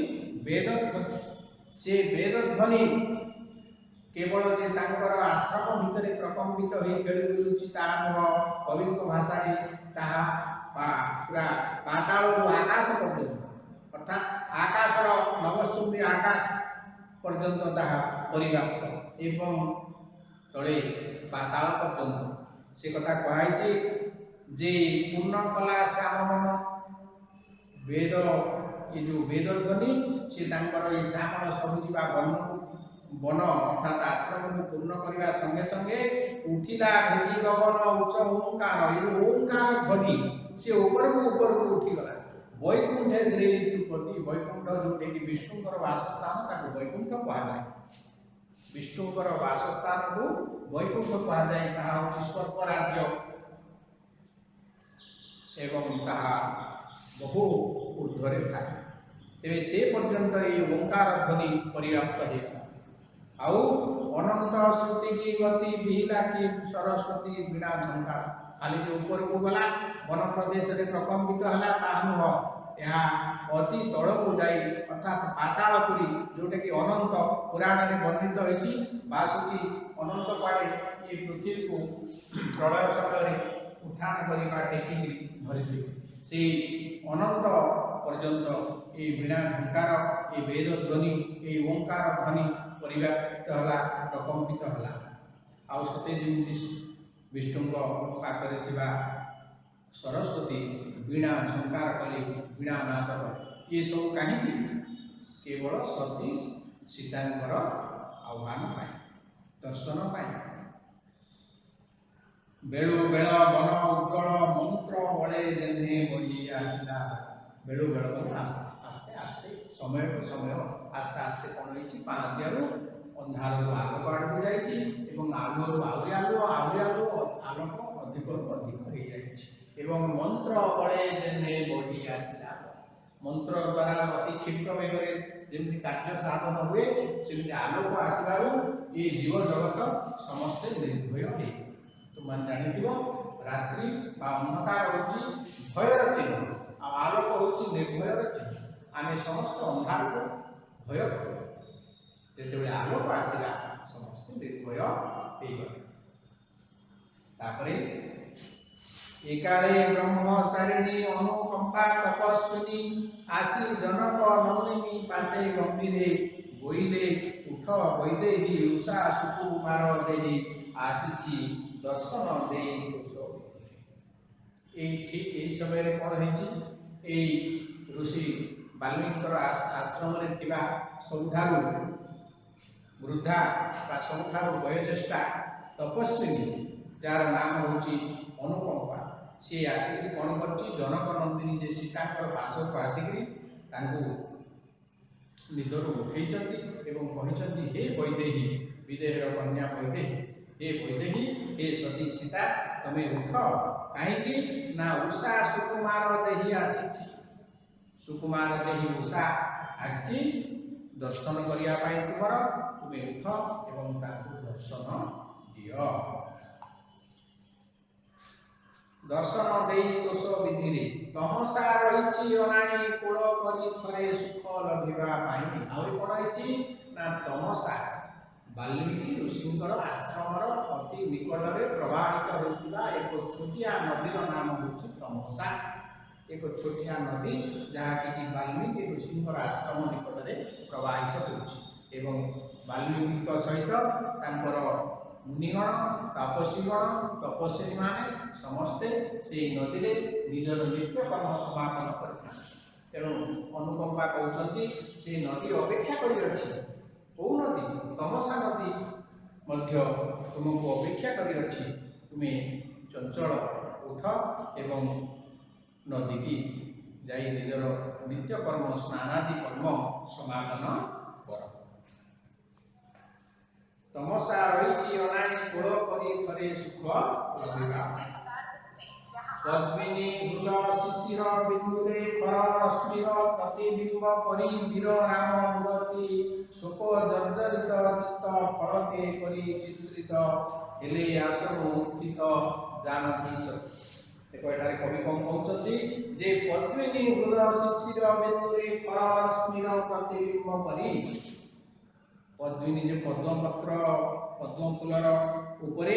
ବେଦ ଧ୍ୱନି। ସେ ବେଦ ଧ୍ୱନି କେବଳ ଯେ ତାଙ୍କର ଆଶ୍ରମ ଭିତରେ ପ୍ରକମ୍ପିତ ହୋଇ ଖେଳି ବୁଲୁଛି ତାହା ନୁହଁ, କବିଙ୍କ ଭାଷାରେ ତାହା ପୁରା ପାତାଳରୁ ଆକାଶ ପର୍ଯ୍ୟନ୍ତ, ଅର୍ଥାତ୍ ଆକାଶର ନବଶ୍ଚୁମ୍ବୀ ଆକାଶ ପର୍ଯ୍ୟନ୍ତ ତାହା ପରିବ୍ୟାପ୍ତ ଏବଂ ତଳେ ପାତାଳ ପର୍ଯ୍ୟନ୍ତ। ସେ କଥା କୁହାହେଇଛି ଯେ ପୂର୍ଣ୍ଣ କଲା ଶ୍ୟାମ ମନ ବେଦ, ଏ ଯୋଉ ବେଦ ଧ୍ୱନି ସେ ତାଙ୍କର ଏଇ ଶ୍ୟାମଳ ସବୁଜିବା ବର୍ଣ୍ଣକୁ ବନ ଅର୍ଥାତ୍ ଆଶ୍ରମକୁ ପୂର୍ଣ୍ଣ କରିବା ସଙ୍ଗେ ସଙ୍ଗେ ଉଠିଲା ଭେଦି ଗଗନ ଉଚ୍ଚ ଓଙ୍କାର। ଏ ଯୋଉ ଓଙ୍କାର ଧ୍ୱନି ସେ ଉପରକୁ ଉପରକୁ ଉଠିଗଲା। ବୈକୁଣ୍ଠେ ଦେଇ ତ୍ରୁପତି, ବୈକୁଣ୍ଠ ଯୋଉଠିକି ବିଷ୍ଣୁଙ୍କର ବାସସ୍ଥାନ ତାକୁ ବୈକୁଣ୍ଠ କୁହାଯାଏ। ବିଷ୍ଣୁଙ୍କର ବାସସ୍ଥାନକୁ ବୈକୁଣ୍ଠ କୁହାଯାଏ, ତାହା ହେଉଛି ସ୍ୱର୍ଗ ରାଜ୍ୟ। ଏବଂ ତାହା ବହୁ ଊର୍ଦ୍ଧ୍ୱରେ ଥାଏ। ତେବେ ସେ ପର୍ଯ୍ୟନ୍ତ ଏଇ ଓଙ୍କାର ଧ୍ୱନି ପରିବ୍ୟାପ୍ତ ହେଇଗଲା। ଆଉ ଅନନ୍ତ ଶ୍ରୁତି କି ଗତି ବିହିଲା କି ସରସ୍ୱତୀ ବୀଣା ଝଙ୍କାର। ଖାଲି ଯେ ଉପରକୁ ଗଲା, ବନ ପ୍ରଦେଶରେ ପ୍ରକମ୍ପିତ ହେଲା ତାହା ନୁହଁ, ଏହା ଅତି ତଳକୁ ଯାଇ ଅର୍ଥାତ୍ ପାତାଳପୁରୀ, ଯୋଉଟାକି ଅନନ୍ତ ପୁରାଣରେ ବର୍ଣ୍ଣିତ ହେଇଛି। ବାସୁକି ଅନନ୍ତ କୁଆଡ଼େ ଏ ପୃଥିବୀକୁ ପ୍ରଳୟ ସମୟରେ ଉତ୍ଥାନ କରିବା ଟେକିକି ଧରିଥିଲେ। ସେଇ ଅନନ୍ତ ପର୍ଯ୍ୟନ୍ତ ଏଇ ବୀଣା ଝଙ୍କାର, ଏଇ ବେଦ ଧ୍ୱନି, ଏଇ ଓଙ୍କାର ଧ୍ୱନି ପରିବ୍ୟାପ୍ତ ହେଲା, ପ୍ରକମ୍ପିତ ହେଲା। ଆଉ ସତେ ଯେମିତି ବିଷ୍ଣୁଙ୍କ ପାଖରେ ଥିବା ସରସ୍ୱତୀ ବୀଣା ଝଙ୍କାର କଲେ, ବୀଣା ନାଦ କଲେ। ଏସବୁ କାହିଁକି? କେବଳ ସତୀ ସୀତାଙ୍କର ଆହ୍ୱାନ ପାଇଁ, ଦର୍ଶନ ପାଇଁ। ବେଳୁ ବେଳ ବନ ଉଜ୍ଜଳ ମନ୍ତ୍ର ବଳେ ଯେହ୍ନେ ବଢି ଆସିଲା। ବେଳୁ ବେଳ ମାନେ ଆସ୍ତେ ଆସ୍ତେ, ସମୟକୁ ସମୟ ଆସ୍ତେ ଆସ୍ତେ କ'ଣ ହେଇଛି, ପାହାନ୍ତିଆରୁ ଅନ୍ଧାରରୁ ଆଲୋକ ଆଡ଼କୁ ଯାଇଛି ଏବଂ ଆଲୁଅରୁ ଆହୁରି ଆଲୁଅ, ଆହୁରି ଆଲୁଅ, ଆଲୋକ ଅଧିକରୁ ଅଧିକ ହେଇଯାଇଛି। ଏବଂ ମନ୍ତ୍ର ବଳେ ଯେହ୍ନେ ବଢି ଆସିଲା। ମନ୍ତ୍ର ଦ୍ୱାରା ଅତି କ୍ଷିପ୍ର ବେଗରେ ଯେମିତି କାର୍ଯ୍ୟ ସାଧନ ହୁଏ, ସେମିତି ଆଲୋକ ଆସିବାରୁ ଏ ଜୀବ ଜଗତ ସମସ୍ତେ ନିର୍ଭୟ ହେଇଗଲେ। ତୁମମାନେ ଜାଣିଥିବ, ରାତ୍ରି ବା ଅନ୍ଧକାର ହେଉଛି ଭୟର ଚିହ୍ନ, ଆଉ ଆଲୋକ ହେଉଛି ନିର୍ଭୟର ଚିହ୍ନ। ଆମେ ସମସ୍ତେ ଅନ୍ଧାରକୁ ଭୟ କରୁ। ଯେତେବେଳେ ଆଲୋକ ଆସିଲା, ସମସ୍ତେ ନିର୍ଭୟ ହେଇଗଲେ। ତାପରେ ଏକାଳେ ବ୍ରହ୍ମଚାରିଣୀ ଅନୁକମ୍ପା ତପସ୍ୱିନୀ ଆସି ଜନକ ନନ୍ଦିନୀ ପାଶେ ଗମ୍ଭୀରେ ବୋଇଲେ, ଉଠ ବୈଦେହୀ ଉଷା ସୁକୁମାର ଦେହୀ ଆସିଛି ଦର୍ଶନ ଦେଇ ଦୋଷ ବିଧିରେ। ଏଇ ଠିକ ଏଇ ସମୟରେ କ'ଣ ହେଇଛି, ଏଇ ଋଷି ବାଲ୍ମୀକିଙ୍କର ଆଶ୍ରମରେ ଥିବା ସବୁଠାରୁ ବୃଦ୍ଧା ବା ସବୁଠାରୁ ବୟୋଜ୍ୟେଷ୍ଠା ତପସ୍ୱିନୀ, ଯାହାର ନାମ ହେଉଛି ଅନୁକମ୍ପା, ସିଏ ଆସିକରି କ'ଣ କରିଛି, ଜନକ ନନ୍ଦିନୀ ଯେ ସୀତାଙ୍କର ପାଶକୁ ଆସିକରି ତାଙ୍କୁ ନିଦରୁ ଉଠେଇଛନ୍ତି ଏବଂ କହିଛନ୍ତି, ହେ ବୈଦେହୀ, ବିଦେହର କନ୍ୟା ବୈଦେହୀ, ହେ ବୈଦେହୀ, ହେ ସତୀ ସୀତା, ତମେ ଉଠ। କାହିଁକି ନା ଉଷା ସୁକୁମାର ଦେହୀ ଆସିଛି। ସୁକୁମାର ଦେହୀ ଉଷା ଆସିଛି ଦର୍ଶନ କରିବା ପାଇଁ ତୁମର। ତୁମେ ଉଠ ଏବଂ ତାଙ୍କୁ ଦର୍ଶନ ଦିଅ। ଦର୍ଶନ ଦେଇ ଦୋଷ ବିଧିରେ ତମସା ରହିଛି ଅନାଇ କୋଳ କରି ଥରେ ସୁଖ ଲଭିବା ପାଇଁ। ଆହୁରି କ'ଣ ହେଇଛି ନା ତମସା, ବାଲ୍ମୀକି ଋଷିଙ୍କର ଆଶ୍ରମର ଅତି ନିକଟରେ ପ୍ରବାହିତ ହେଉଥିବା ଏକ ଛୋଟିଆ ନଦୀର ନାମ ହେଉଛି ତମସା। ଏକ ଛୋଟିଆ ନଦୀ ଯାହାକି ବାଲ୍ମୀକି ଋଷିଙ୍କର ଆଶ୍ରମ ନିକଟରେ ପ୍ରବାହିତ ହେଉଛି ଏବଂ ବାଲ୍ମୀକିଙ୍କ ସହିତ ତାଙ୍କର ମୁନିଗଣ, ତାପସୀଗଣ, ତପସ୍ୱିନୀମାନେ ସମସ୍ତେ ସେଇ ନଦୀରେ ନିଜର ନିତ୍ୟକର୍ମ ସମାପନ କରିଥାନ୍ତି। ତେଣୁ ଅନୁକମ୍ପା କହୁଛନ୍ତି, ସେ ନଦୀ ଅପେକ୍ଷା କରିଅଛି। କୋଉ ନଦୀ? ତମସା ନଦୀ ମଧ୍ୟ ତୁମକୁ ଅପେକ୍ଷା କରିଅଛି। ତୁମେ ଚଞ୍ଚଳ ଉଠ ଏବଂ ନଦୀକି ଯାଇ ନିଜର ନିତ୍ୟକର୍ମ, ସ୍ନାନାଦି କର୍ମ ସମାପନ କର। ତମସା ରହିଛି ଅନାଇ କୋଳ କରି ଥରେ ସୁଖ ଲଭିବା। ପଦ୍ମିନୀ ହୃଦ ଶିଶିର ବିନ୍ଦୁରେ ଖର ରଶ୍ମିର ପ୍ରତିବିମ୍ବ ପରି ବୀର ରାମ ମୂରତି ଶୋକ ଜର୍ଜରିତ ଚିତ୍ତ ଫଳକେ କରି ଚିତ୍ରିତ ହେଲେ ଆସନୁ ଉତ୍ଥିତ ଜାନକୀ ସତୀ। ଦେଖ, ଏଠାରେ କବି କଣ କହୁଛନ୍ତି ଯେ ପଦ୍ମିନୀ ହୃଦ ଶିଶିର ବିନ୍ଦୁରେ ଖର ରଶ୍ମିର ପ୍ରତିବିମ୍ବ ପରି, ପଦ୍ମିନୀ ଯେ ପଦ୍ମପତ୍ର, ପଦ୍ମ ଫୁଲର ଉପରେ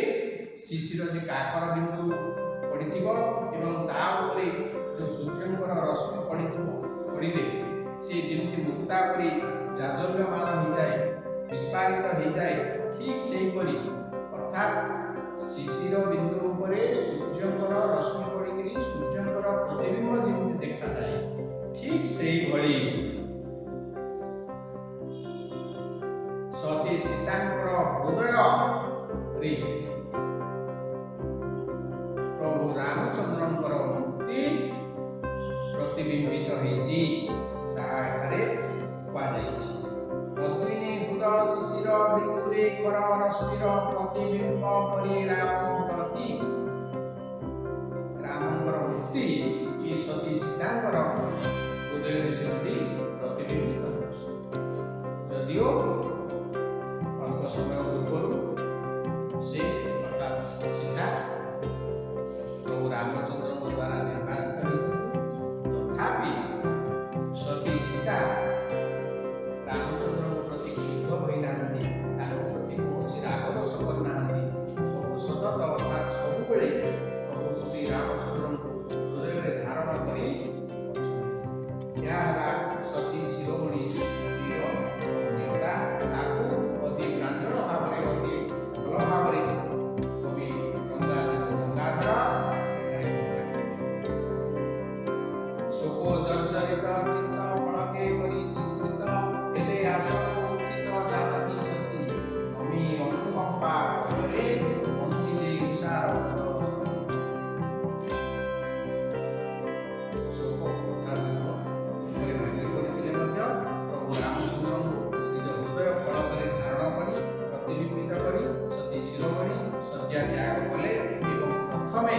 ଶିଶିର ଯେ କାକର ବିନ୍ଦୁ ପଡ଼ିଥିବ ଏବଂ ତା ଉପରେ ଯେଉଁ ସୂର୍ଯ୍ୟଙ୍କର ରଶ୍ମି ପଡ଼ିଥିବ, ପଡ଼ିଲେ ସେ ଯେମିତି ମୁକ୍ତା ପରି ଜାଜଲ୍ୟମାନ ହେଇଯାଏ, ବିସ୍ଫାରିତ ହେଇଯାଏ, ଠିକ୍ ସେହିପରି ଅର୍ଥାତ୍ ଶିଶିର ବିନ୍ଦୁ ଉପରେ ସୂର୍ଯ୍ୟଙ୍କର ରଶ୍ମି ପଡ଼ିକିରି ସୂର୍ଯ୍ୟଙ୍କର ପ୍ରତିବିମ୍ବ ଯେମିତି ଦେଖାଯାଏ, ଠିକ୍ ସେଇଭଳି ସତୀ ସୀତାଙ୍କର ହୃଦୟରେ ପ୍ରଭୁ ରାମଚନ୍ଦ୍ରଙ୍କର ମୂର୍ତ୍ତି ପ୍ରତିବିମ୍ବିତ ହେଇଛି, ତାହା ଏଠାରେ କୁହାଯାଇଛି। ପଦ୍ମିନୀ ହୃଦ ଶିଶିର ବିନ୍ଦୁରେ ଖର ରଶ୍ମିର ପ୍ରତିବିମ୍ବ ପରି ରାମ ମୂରତି, ରାମଙ୍କର ମୂର୍ତ୍ତି ଭକ୍ତି ଏ ସତୀ ସୀତାଙ୍କର ହୃଦୟରେ ସେମିତି ପ୍ରତିବିମ୍ବିତ ହେଉଛି। ଯଦିଓ ଅଳ୍ପ ସମୟ ପୂର୍ବରୁ ସେ ଅର୍ଥାତ୍ ସୀତା ପ୍ରଭୁ ରାମଚନ୍ଦ୍ରଙ୍କ ଦ୍ୱାରା ନିର୍ବାସିତ ହୋଇଛନ୍ତି, ତଥାପି ସତୀ ସୀତା ରାମଚନ୍ଦ୍ରଙ୍କ ପ୍ରତି କ୍ରୁଦ୍ଧ ହୋଇନାହାନ୍ତି, ତାଙ୍କ ପ୍ରତି କୌଣସି ରାଗରୋଷ କରିନାହାନ୍ତି। ସବୁ ସତତ ଅର୍ଥାତ୍ ସବୁବେଳେ ପ୍ରଭୁ ଶ୍ରୀ ରାମଚନ୍ଦ୍ରଙ୍କୁ ହୃଦୟରେ ଧାରଣ କରି ଅଛନ୍ତି। ଏହା ହେଲା ସତୀ ଶିରୋମଣି ସତୀର ମହନୀୟତା। ତାକୁ ଅତି ପ୍ରାଞ୍ଜଳ ଭାବରେ, ଅତି ଭଲ ଭାବରେ କବି ଗଙ୍ଗାଧର ଏଠାରେ ବର୍ଣ୍ଣନା କରିଛନ୍ତି। ଶୋକ ଜର୍ଜରିତ ଚିତ୍ତ ଫଳକେ କରି ଚିତ୍ରିତ ହେଲେ ଆସନରୁ ଉତ୍ଥିତ ଜାନକୀ ସତୀ ନମି ଅନୁକମ୍ପା ପୟରେ ବନ୍ଦିଲେ ଉଷାର ପଦ। ଶୋକ ଅର୍ଥାତ୍ ଦୁଃଖରେ ଭାଙ୍ଗି ପଡ଼ିଥିଲେ ମଧ୍ୟ ପ୍ରଭୁ ରାମଚନ୍ଦ୍ରଙ୍କୁ ନିଜ ହୃଦୟ ଫଳକରେ ଧାରଣ କରି ପ୍ରତିବିମ୍ବିତ କରି ସତୀ ଶିରୋମଣି ଶଯ୍ୟା ତ୍ୟାଗ କଲେ ଏବଂ ପ୍ରଥମେ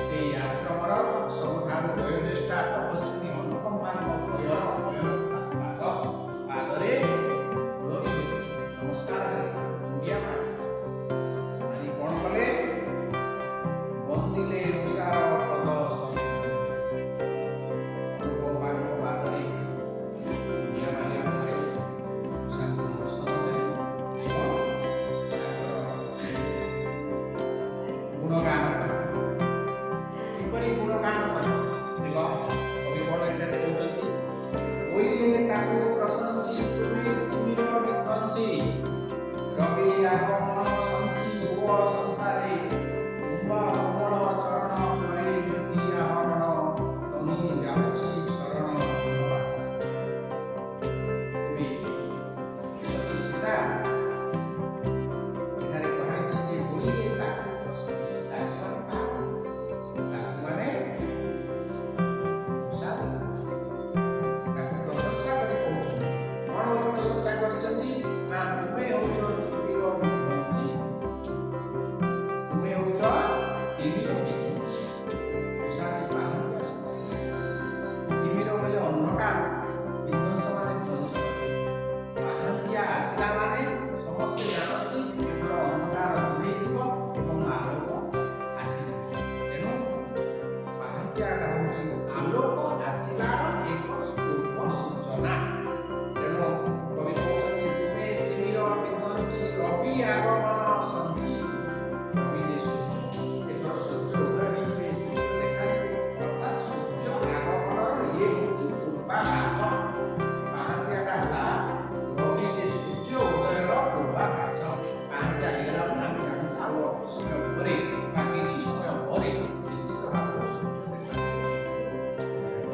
ସେଇ ଆଶ୍ରମର ସବୁଠାରୁ ବୟୋଜ୍ୟେଷ୍ଠା ତପସ୍ୱିନୀ ଅନୁକମ୍ପାଙ୍କ ପୟର ପାଦ ପାଦରେ ମୂଳରୁ ନମସ୍କାର କଲେ, ମୁଣ୍ଡିଆ ମାରି ମାରି କ'ଣ କଲେ? ବନ୍ଦିଲେ ଉଷାର ପଦ ସତୀ। ଅନୁକମ୍ପାଙ୍କ ପାଦରେ ମୁଣ୍ଡିଆ ମାରିବା ପରେ ଉଷାଙ୍କୁ ଦର୍ଶନ ଦେଲେ ଏବଂ ତାଙ୍କର ଗୁଣଗାନ କଲେ। କିପରି ଗୁଣଗାନ କଲେ? ଦେଖ କବି କ'ଣ ଏଠାରେ କହୁଛନ୍ତି? ବୋଇଲେ ତାକୁ ପ୍ରଶଂସି ତୁମେ ତିମିର ବିଧ୍ୱଂସୀ, ରବି ଆଗମନ ଶଂସି ହୁଅ ସଂସାରେ, ତୁମ କୋମଳ ଚରଣ କରେ ଜ୍ୟୋତି ଆହରଣ, ତହିଁ ଯାଉଛି ଶରଣ ତୁମ ଆଶା। ଏବେ ସତୀ ସୀତା ଏଠାରେ କୁହାଯାଇଛି ଯେ ବୋଇଲେ ତାକୁ ପ୍ରଶଂସି। ତାକୁ ମାନେ କାହାକୁ? ତାକୁ ମାନେ ଉଷା। ତାକୁ ପ୍ରଶଂସା କରି କହୁଛନ୍ତି। କ'ଣ ବୋଲି ପ୍ରଶଂସା କରିଛନ୍ତି ନା, ତୁମେ ହେଉଛ ତିମିର ବିଧ୍ୱଂସୀ, ତୁମେ ହେଉଛ ତିମିର ବିଧ୍ୱଂସୀ। ଉଷା ଯେ ପାହାନ୍ତି ଆସୁନାହିଁ। ତିମିର ବୋଇଲେ ଅନ୍ଧକାର, ବିଧ୍ୱଂସ ମାନେ ଧ୍ୱଂସ। ପାହାନ୍ତିଆ ଆସିଲା ମାନେ ସମସ୍ତେ ଜାଣନ୍ତି ଏଥର ଅନ୍ଧକାର ଦୂରେଇ ଯିବ ଏବଂ ଆଲୋକ ଆସିବ। ତେଣୁ ପାହାନ୍ତିଆଟା ହେଉଛି ଆଲୋକ ଆସିବାର ଏକ ପୂର୍ବ ସୂଚନା। ତେଣୁ କବି କହୁଛନ୍ତି, ତୁମେ ତିମିର ବିଧ୍ୱଂସୀ, ରବି ଆଗମନ ଶଂସି। ରବି ଯେ ସୂର୍ଯ୍ୟ, ଏଥର ସୂର୍ଯ୍ୟ ଉଦୟ ହେଇଯିବେ, ସୂର୍ଯ୍ୟ ଦେଖାଯିବେ। ଅର୍ଥାତ୍ ସୂର୍ଯ୍ୟ ଆଗମନର ଇଏ ହେଉଛି ପୂର୍ବାଭାସ। ପାହାନ୍ତିଆଟା ହେଲା ରବି ଯେ ସୂର୍ଯ୍ୟ ଉଦୟର ପୂର୍ବାଭାସ। ପାହାନ୍ତିଆ ହେଇଗଲା ମାନେ ଆମେ ଜାଣୁଛୁ ଆଉ ଅଳ୍ପ ସମୟ ପରେ ବା କିଛି ସମୟ ପରେ ନିଶ୍ଚିତ ଭାବରେ ସୂର୍ଯ୍ୟ ଦେଖାଯିବ, ସୂର୍ଯ୍ୟ ଉଦୟ ହେବ।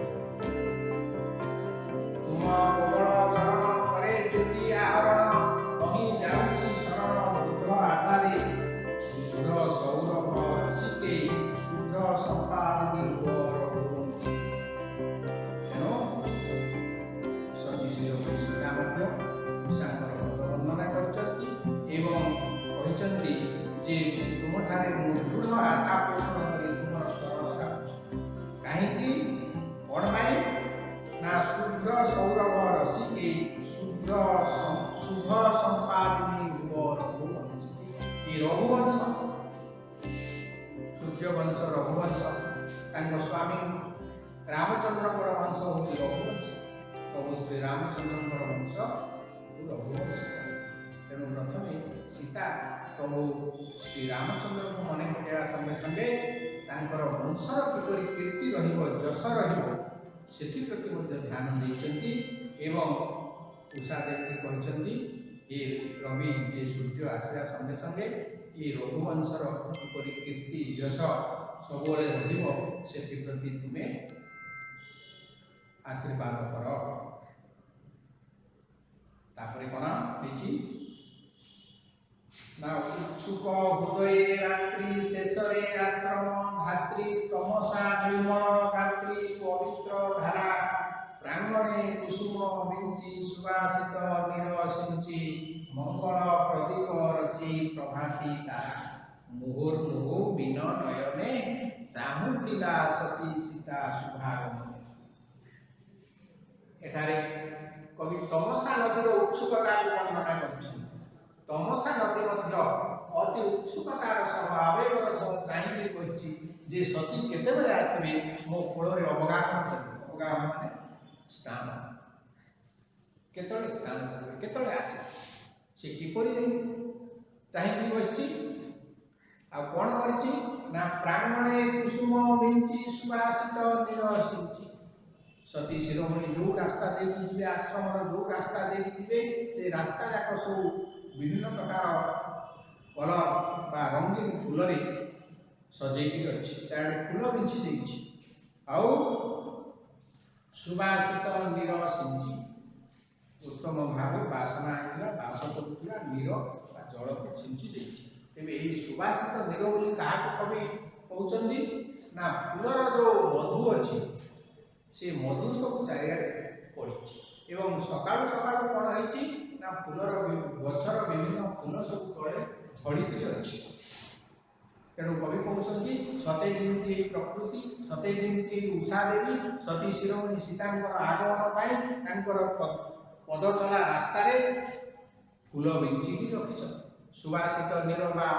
ତୁମ କୋମଳ ଚରଣ କରେ ଜ୍ୟୋତି ଆହରଣ, ତହିଁ ଯାଉଛି ଶରଣ ଦୃଢ଼ ଆଶାରେ, ଶୁଭ୍ର ସୌରଭ ରସିକେ ଶୁଭ୍ର ସମ୍ପାଦିନୀ ହୁଅ ରଘୁବଂଶୀ। ତେଣୁ ସତୀ ଶିରୋମଣି ସୀତା ମଧ୍ୟ ଉଷାଙ୍କର ପଦ ବର୍ଣ୍ଣନା କରିଛନ୍ତି ଏବଂ କହିଛନ୍ତି ଯେ ତୁମଠାରେ ମୁଁ ଦୃଢ଼ ଆଶା ପୋଷଣ କରି ତୁମର ଶରଣ ଯାଉଛି। କାହିଁକି? କ'ଣ ପାଇଁ ନା, ଶୁଭ୍ର ସୌରଭ ରସିକେ ଶୁଭ୍ର ଶୁଭ ସମ୍ପାଦିନୀ ହୁଅ ରଘୁବଂଶୀ। ଏ ରଘୁବଂଶ, ସୂର୍ଯ୍ୟବଂଶ ରଘୁବଂଶ, ତାଙ୍କ ସ୍ୱାମୀ ରାମଚନ୍ଦ୍ରଙ୍କର ବଂଶ ହେଉଛି ରଘୁବଂଶ। ପ୍ରଭୁ ଶ୍ରୀ ରାମଚନ୍ଦ୍ରଙ୍କର ବଂଶ ରଘୁବଂଶ। ତେଣୁ ପ୍ରଥମେ ସୀତା ପ୍ରଭୁ ଶ୍ରୀ ରାମଚନ୍ଦ୍ରଙ୍କୁ ମନେ ପକାଇବା ସଙ୍ଗେ ସଙ୍ଗେ ତାଙ୍କର ବଂଶର କିପରି କୀର୍ତ୍ତି ରହିବ, ଯଶ ରହିବ, ସେଥିପ୍ରତି ମଧ୍ୟ ଧ୍ୟାନ ଦେଇଛନ୍ତି ଏବଂ ଉଷା ଦେବୀ କହିଛନ୍ତି, ଏ ରବି ଏ ସୂର୍ଯ୍ୟ ଆସିବା ସଙ୍ଗେ ସଙ୍ଗେ ଏ ରଘୁବଂଶର କିପରି କୀର୍ତ୍ତି ଯଶ ସବୁବେଳେ ରହିବ, ସେଥିପ୍ରତି ତୁମେ ଆଶୀର୍ବାଦ କର। ତାପରେ କ'ଣ ହେଇଛି ନା, ଉତ୍ସୁକ ହୃଦୟେ ରାତ୍ରି ଶେଷରେ ଆଶ୍ରମ ଧାତ୍ରୀ ତମସା ନିର୍ମଳ ଗାତ୍ରୀ ପବିତ୍ର ଧାରା, ପ୍ରାଙ୍ଗଣେ କୁସୁମ ବିଞ୍ଚି ସୁବାସିତ ନୀର ସିଞ୍ଚି ମଙ୍ଗଳ ପ୍ରଦୀପ ରଚି ପ୍ରଭାତୀ ତାରା। ମୁହୁର୍ମୁହୁ ମୀନ ନୟନେ ଚାହୁଁଥିଲା ସତୀ ସୀତା ଶୁଭାଗମନେ। ଏଠାରେ କବି ତମସା ନଦୀର ଉତ୍ସୁକତାକୁ ବର୍ଣ୍ଣନା କରିଛନ୍ତି। ତମସା ନଦୀ ମଧ୍ୟ ଅତି ଉତ୍ସୁକତାର ସହ, ଆବେଗର ସହ ଚାହିଁକି କହିଛି ଯେ ସତୀ କେତେବେଳେ ଆସିବେ, ମୋ କୋଳରେ ଅବଗାହନ କରିବେ। ଅବଗାହନ ମାନେ ସ୍ନାନ, କେତେବେଳେ ସ୍ନାନ କରିବେ, କେତେବେଳେ ଆସିବେ, ସେ କିପରି ଚାହିଁକି ବସିଛି ଆଉ କ'ଣ କରିଛି ନା ପ୍ରାଙ୍ଗଣେ କୁସୁମ ବିଞ୍ଚି ସୁବାସିତ ନୀର ସିଞ୍ଚି। ସତୀ ଶିରୋମଣି ଯୋଉ ରାସ୍ତା ଦେଇକି ଯିବେ, ଆଶ୍ରମର ଯୋଉ ରାସ୍ତା ଦେଇକି ଯିବେ, ସେ ରାସ୍ତା ଯାକ ସବୁ ବିଭିନ୍ନ ପ୍ରକାର କଲର ବା ରଙ୍ଗୀନ ଫୁଲରେ ସଜେଇକି ଅଛି, ଚାରିଆଡ଼େ ଫୁଲ ବିଞ୍ଚି ଦେଇଛି। ଆଉ ସୁବାସିତ ନୀର ସିଞ୍ଚି, ଉତ୍ତମ ଭାବେ ବାସନା ହେଇଥିଲା, ବାସ କରୁଥିବା ନୀର ବା ଜଳକୁ ଛିଞ୍ଚି ଦେଇଛି। ତେବେ ଏହି ସୁବାସିତ ନୀର ବୋଲି କାହାକୁ କବି କହୁଛନ୍ତି ନା ଫୁଲର ଯୋଉ ମଧୁ ଅଛି ସେ ମଧୁ ସବୁ ଚାରିଆଡ଼େ ପଡ଼ିଛି। ଏବଂ ସକାଳୁ ସକାଳୁ କ'ଣ ହେଇଛି ନା ଫୁଲର ଗଛର ବିଭିନ୍ନ ଫୁଲ ସବୁ ତଳେ ଝଡ଼ିକିରି ଅଛି। ତେଣୁ କବି କହୁଛନ୍ତି ସତେ ଯେମିତି ଏହି ପ୍ରକୃତି, ସତେ ଯେମିତି ଏହି ଉଷା ଦେବୀ ସତୀ ଶିରୋମଣି ସୀତାଙ୍କର ଆଗମନ ପାଇଁ ତାଙ୍କର ପଦଚଲା ରାସ୍ତାରେ ଫୁଲ ବିଞ୍ଚିକି ରଖିଛନ୍ତି। ସୁବାସିତ ନୀର ବା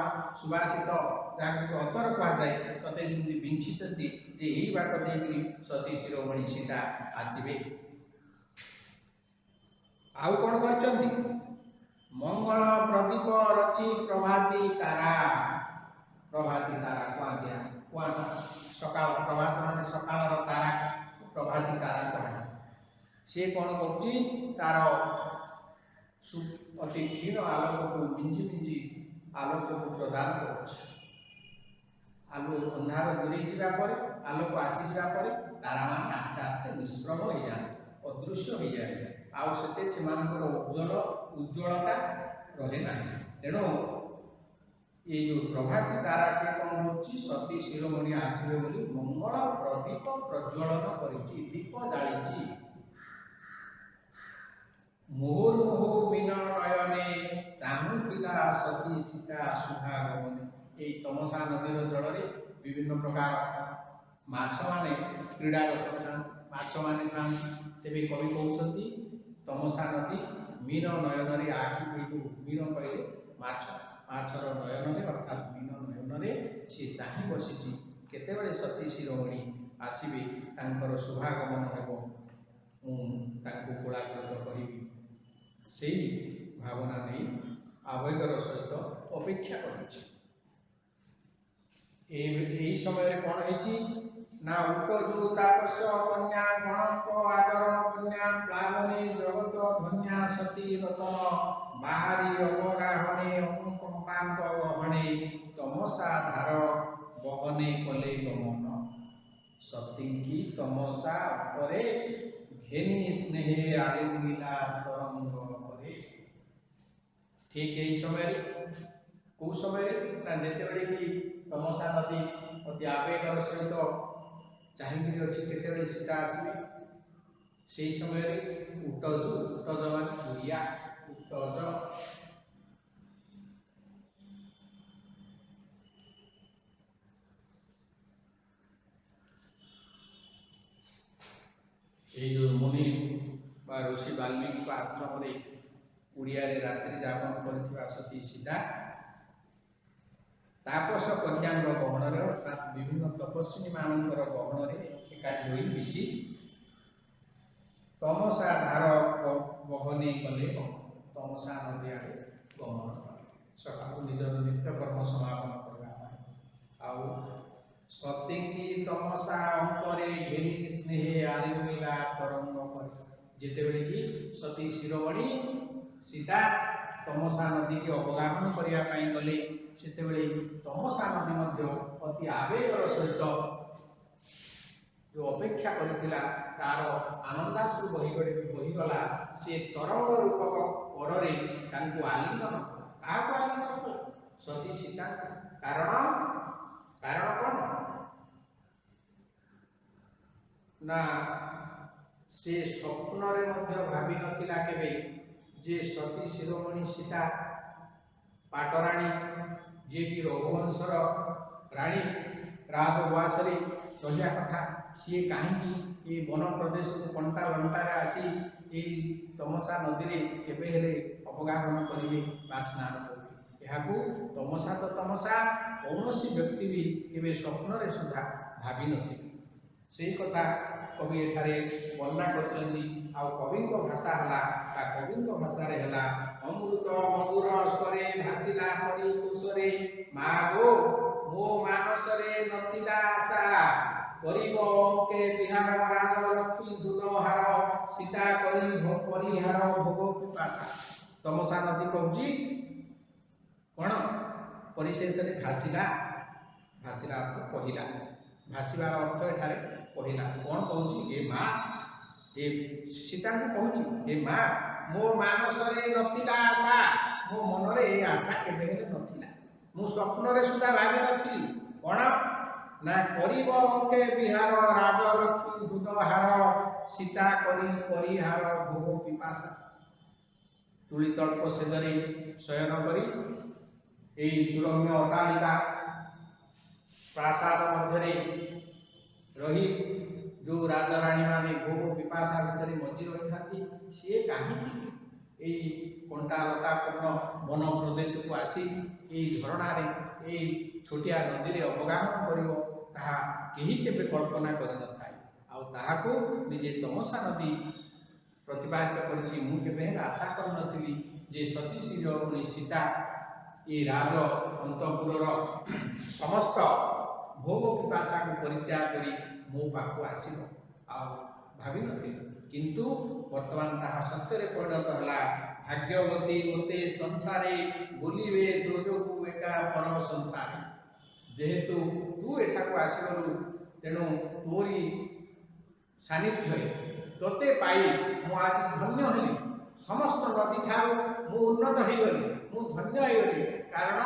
ସୁବାସିତ ଯାହାକୁ ଅତର କୁହାଯାଏ, ସତେ ଯେମିତି ବିଞ୍ଚିଛନ୍ତି ଯେ ଏଇ ବାଟ ଦେଇକରି ସତୀ ଶିରୋମଣି ସୀତା ଆସିବେ। ଆଉ କ'ଣ କରିଛନ୍ତି? ମଙ୍ଗଳ ପ୍ରଦୀପ ରଚି ପ୍ରଭାତୀ ତାରା। ପ୍ରଭାତୀ ତାରା କୁହାଯାଏ, କୁହାଯାଏ ସକାଳ ପ୍ରଭାତ ମାନେ ସକାଳର ତାରା, ପ୍ରଭାତୀ ତାରା କୁହାଯାଏ। ସିଏ କ'ଣ କରୁଛି? ତାର ଅତି କ୍ଷୀଣ ଆଲୋକକୁ ମିଞ୍ଜି ମିଞ୍ଜି ଆଲୋକକୁ ପ୍ରଦାନ କରୁଛି। ଆଲୋକ ଅନ୍ଧାର ଦୂରେଇ ଯିବା ପରେ, ଆଲୋକ ଆସିଯିବା ପରେ ତାରାମାନେ ଆସ୍ତେ ଆସ୍ତେ ନିଷ୍ପ୍ରଭ ହେଇଯାଆନ୍ତି, ଅଦୃଶ୍ୟ ହେଇଯାଆନ୍ତି। ଆଉ ସେତେ ସେମାନଙ୍କର ଉଜ୍ଜ୍ୱଳତା ରହେ ନାହିଁ। ତେଣୁ ଏଇ ଯୋଉ ପ୍ରଭାତୀ ତାରା ସେ କ'ଣ କରୁଛି? ସତୀ ଶିରୋମଣି ଆସିବେ ବୋଲି ମଙ୍ଗଳ ପ୍ରଦୀପ ପ୍ରଜ୍ୱଳନ କରିଛି, ଦୀପ ଜାଳିଛି। ମୁହୁର୍ମୁହୁ ମୀନ ନୟନେ ଚାହୁଁଥିଲା ସତୀ ସୀତା ଶୁଭାଗମନେ। ଏଇ ତମସା ନଦୀର ଜଳରେ ବିଭିନ୍ନ ପ୍ରକାର ମାଛମାନେ କ୍ରୀଡ଼ାରତ ଥାନ୍ତି, ମାଛମାନେ ଥାନ୍ତି। ତେବେ କବି କହୁଛନ୍ତି ତମସା ନଦୀ ମୀନ ନୟନରେ ଆଖି, ଏଇ ଯୋଉ ମୀନ କହିଲେ ମାଛ, ମାଛର ନୟନରେ ଅର୍ଥାତ୍ ମୀନ ନୟନରେ ସିଏ ଚାହିଁ ବସିଛି କେତେବେଳେ ସତୀ ଶିରୋମଣି ଆସିବେ, ତାଙ୍କର ଶୁଭାଗମନ ହେବ, ମୁଁ ତାଙ୍କୁ କୋଳାକୃତ କରିବି। ସେଇ ଭାବନା ନେଇ ଆବେଗର ସହିତ ଅପେକ୍ଷା କରୁଛି। ଏଇ ସମୟରେ କ'ଣ ହେଇଛି ନା ଉଟଜୁ ତାପସ କନ୍ୟା ଗଣଙ୍କ ଆଦର କନ୍ୟା ପ୍ଲାବନେ ଜଗତ ଧନ୍ୟା ସତୀ ରତନ ବାହାରି ଅବଗାହନେ ଅନୁକମ୍ପାଙ୍କ ଗହଣେ ତମସା ଧାର ବହନେ କଲେ ଗମନ। ସତୀଙ୍କି ତମସା ପରେ ଘେନି ସ୍ନେହେ ଆଲିଙ୍ଗିଲା ତରଙ୍ଗ ପରେ। ଠିକ ଏଇ ସମୟରେ, କୋଉ ସମୟରେ ନା ଯେତେବେଳେ କି ତମସା ନଦୀ ଅତି ଆବେଗର ସହିତ ଚାହିଁକିରି ଅଛି କେତେବେଳେ ସୀତା ଆସିବେ, ସେଇ ସମୟରେ ଉଟଜୁ, ଉଟଜ ମାନେ ଉଡ଼ିଆ, ଉଟଜ ଏଇ ଯୋଉ ମୁନି ବା ଋଷି ବାଲ୍ମୀକିଙ୍କ ଆଶ୍ରମରେ ଓଡ଼ିଆରେ ରାତ୍ରି ଯାପନ କରିଥିବା ସତୀ ସୀତା ତାପସ କନ୍ୟାଙ୍କ ଗହଣରେ ଅର୍ଥାତ୍ ବିଭିନ୍ନ ତପସ୍ୱିନୀ ମାନଙ୍କର ଗହଣରେ ଏକାଠି ହୋଇ ମିଶି ତମସା ଧାର ବହନେ କଲେ ତମସା ନଦୀ ଆଡ଼େ ଗମନ କଲେ ସକାଳୁ ନିଜର ନିତ୍ୟକର୍ମ ସମାପନ କରିବା ପାଇଁ। ଆଉ ସତୀଙ୍କି ତମସା ଅଙ୍କରେ ଘେନି ସ୍ନେହେ ଆଲିଙ୍ଗିଲା ତରଙ୍ଗ ପରେ। ଯେତେବେଳେ କି ସତୀ ଶିରୋମଣି ସୀତା ତମସା ନଦୀକି ଅବଗାହନ କରିବା ପାଇଁ ଗଲେ, ସେତେବେଳେ ତମସା ନଦୀ ମଧ୍ୟ ଅତି ଆବେଗର ସହିତ ଯୋଉ ଅପେକ୍ଷା କରିଥିଲା ତାର ଆନନ୍ଦାଶ୍ରୁ ବହିଗଲା। ସେ ତରଙ୍ଗ ରୂପକ କରରେ ତାଙ୍କୁ ଆଲିଙ୍ଗନ କଲା। କାହାକୁ ଆଲିଙ୍ଗନ କଲା? ସତୀ ସୀତାଙ୍କୁ। କାରଣ କ'ଣ ନା ସେ ସ୍ୱପ୍ନରେ ମଧ୍ୟ ଭାବି ନଥିଲା କେବେ ଯେ ସତୀ ଶିରୋମଣି ସୀତା ପାଟରାଣୀ, ଯିଏକି ରଘୁବଂଶର ରାଣୀ, ରାଜଉଆସରେ ରହିବା କଥା, ସିଏ କାହିଁକି ଏଇ ବନ ପ୍ରଦେଶକୁ କଣ୍ଟା ଲଣ୍ଟାରେ ଆସି ଏଇ ତମସା ନଦୀରେ କେବେ ହେଲେ ଅବଗାହନ କରିବେ ବା ସ୍ନାନ କରିବେ? ଏହାକୁ ତମସା ତ ତମସା, କୌଣସି ବ୍ୟକ୍ତି ବି କେବେ ସ୍ୱପ୍ନରେ ସୁଦ୍ଧା ଭାବିନଥିବେ। ସେଇ କଥା କବି ଏଠାରେ ବର୍ଣ୍ଣନା କରିଛନ୍ତି। ଆଉ କବିଙ୍କ ଭାଷା ହେଲା ବା କବିଙ୍କ ଭାଷାରେ ହେଲା, ଅମୃତ ମଧୁର ସ୍ୱରେ ଭାସିଲା ପରି ତୋଷରେ, ମା ଗୋ ମୋ ମାନସରେ ନଥିଲା ଆଶା, କରିବ ଅଙ୍କେ ବିହାର ରାଜଲକ୍ଷ୍ମୀ ହୃଦହାର, ସୀତା କରି ପରିହାର ଭୋଗ ପିପାସା। ତମସା ନଦୀ କହୁଛି କ'ଣ? ପରିଶେଷରେ ଭାସିଲା, ଭାସିଲା ଅର୍ଥ କହିଲା, ଭାସିବାର ଅର୍ଥ ଏଠାରେ କହିଲା। କ'ଣ କହୁଛି? ହେ ମା, ଏ ସୀତାଙ୍କୁ କହୁଛି, ହେ ମା, ମୋ ମାନସରେ ନଥିଲା ଆଶା, ମୋ ମନରେ ଏ ଆଶା କେବେ ହେଲେ ନଥିଲା, ମୁଁ ସ୍ୱପ୍ନରେ ସୁଦ୍ଧା ଭାବିନଥିଲି। କ'ଣ ନା କରିବ ଅଙ୍କେ ବିହାର ରାଜଲକ୍ଷ୍ମୀ ହୃଦହାର, ସୀତା କରି ପରିହାର ଭୋଗ ପିପାସା। ତୁଳିତଳ୍ପ ସେଜରେ ଶୟନ କରି ଏଇ ସୁରମ୍ୟ ଅଟ୍ଟାଳିକା ପ୍ରାସାଦ ମଧ୍ୟରେ ରହି ଯେଉଁ ରାଜାରାଣୀମାନେ ଭୋଗ ପିପାସା ଭିତରେ ମଜି ରହିଥାନ୍ତି, ସିଏ କାହିଁକି ଏଇ କଣ୍ଟା ଲତାପୂର୍ଣ୍ଣ ବନ ପ୍ରଦେଶକୁ ଆସି ଏଇ ଝରଣାରେ, ଏଇ ଛୋଟିଆ ନଦୀରେ ଅବଗାହନ କରିବ, ତାହା କେହି କେବେ କଳ୍ପନା କରିନଥାଏ। ଆଉ ତାହାକୁ ନିଜେ ତମସା ନଦୀ ପ୍ରତିପାଦିତ କରିଛି। ମୁଁ କେବେ ହେଲେ ଆଶା କରିନଥିଲି ଯେ ସତୀ ଶିରୋମଣି ସୀତା ଏ ରାଜ ଅନ୍ତପୁରର ସମସ୍ତ ଭୋଗ ପିପାସାକୁ ପରିତ୍ୟାଗ କରି ମୋ ପାଖକୁ ଆସିବ, ଆଉ ଭାବିନଥିଲି। କିନ୍ତୁ ବର୍ତ୍ତମାନ ତାହା ସତ୍ୟରେ ପରିଣତ ହେଲା। ଭାଗ୍ୟବତୀ ମୋତେ ସଂସାରେ ବୋଲିବେ ତୋ ଯୋଗୁ ଏକା ପର ସଂସାରେ। ଯେହେତୁ ତୁ ଏଠାକୁ ଆସିଗଲୁ, ତେଣୁ ତୋରି ସାନ୍ନିଧ୍ୟରେ ତୋତେ ପାଇ ମୁଁ ଆଜି ଧନ୍ୟ ହେଲି। ସମସ୍ତ ନଦୀ ଠାରୁ ମୁଁ ଉନ୍ନତ ହେଇଗଲି, ମୁଁ ଧନ୍ୟ ହେଇଗଲି, କାରଣ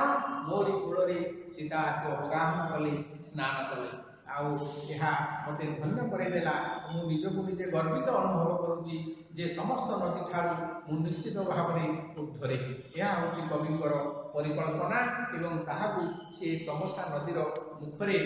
ମୋରି କୂଳରେ ସୀତା ଆସି ଅବଗାହନ କଲେ, ସ୍ନାନ କଲେ, ଆଉ ଏହା ମୋତେ ଧନ୍ୟ କରାଇଦେଲା। ମୁଁ ନିଜକୁ ନିଜେ ଗର୍ବିତ ଅନୁଭବ କରୁଛି ଯେ ସମସ୍ତ ନଦୀ ଠାରୁ ମୁଁ ନିଶ୍ଚିତ ଭାବରେ ଉର୍ଦ୍ଧ୍ୱରେ। ଏହା ହେଉଛି କବିଙ୍କର ପରିକଳ୍ପନା ଏବଂ ତାହାକୁ ସେ ତମସା ନଦୀର ମୁଖରେ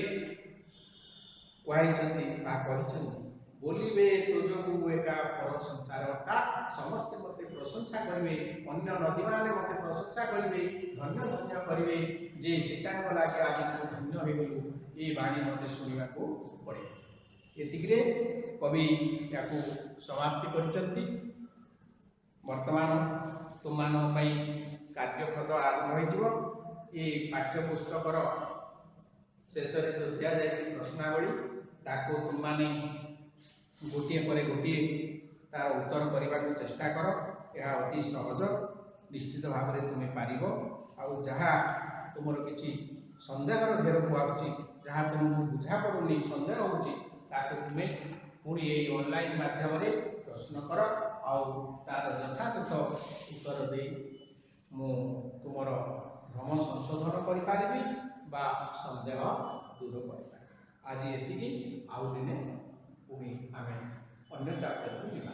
କୁହାଇଛନ୍ତି ବା କହିଛନ୍ତି। ବୋଲିବେ ତୋ ଯୋଗୁ ଏକା ପର ସଂସାର, ଅର୍ଥାତ୍ ସମସ୍ତେ ମୋତେ ପ୍ରଶଂସା କରିବେ, ଅନ୍ୟ ନଦୀମାନେ ମୋତେ ପ୍ରଶଂସା କରିବେ, ଧନ୍ୟ ଧନ୍ୟ କରିବେ ଯେ ସୀତାଙ୍କ ଲାଗି ଆଜି ତୁ ଧନ୍ୟ ହେଇଗଲୁ। ଏ ବାଣୀ ମୋତେ ଶୁଣିବାକୁ ପଡ଼ିବ। ଏତିକିରେ କବି ୟାକୁ ସମାପ୍ତି କରିଛନ୍ତି। ବର୍ତ୍ତମାନ ତୁମମାନଙ୍କ ପାଇଁ କାର୍ଯ୍ୟପ୍ରଦ ଆରମ୍ଭ ହୋଇଯିବ। ଏ ପାଠ୍ୟପୁସ୍ତକର ଶେଷରେ ଯେଉଁ ଦିଆଯାଇଛି ପ୍ରଶ୍ନାବଳୀ, ତାକୁ ତୁମମାନେ ଗୋଟିଏ ପରେ ଗୋଟିଏ ତାର ଉତ୍ତର କରିବାକୁ ଚେଷ୍ଟା କର। ଏହା ଅତି ସହଜ, ନିଶ୍ଚିତ ଭାବରେ ତୁମେ ପାରିବ। ଆଉ ଯାହା ତୁମର କିଛି ସନ୍ଦେହର ଘେରକୁ ଆସୁଛି, ଯାହା ତୁମକୁ ବୁଝା ପଡ଼ୁନି, ସନ୍ଦେହ ହେଉଛି, ତାକୁ ତୁମେ ପୁଣି ଏଇ ଅନଲାଇନ୍ ମାଧ୍ୟମରେ ପ୍ରଶ୍ନ କର ଆଉ ତାର ଯଥାଯଥ ଉତ୍ତର ଦେଇ ମୁଁ ତୁମର ଭ୍ରମ ସଂଶୋଧନ କରିପାରିବି ବା ସନ୍ଦେହ ଦୂର କରିପାରିବି। ଆଜି ଏତିକି, ଆଉ ଦିନେ ପୁଣି ଆମେ ଅନ୍ୟ ଚାପ୍ଟରକୁ ଯିବା।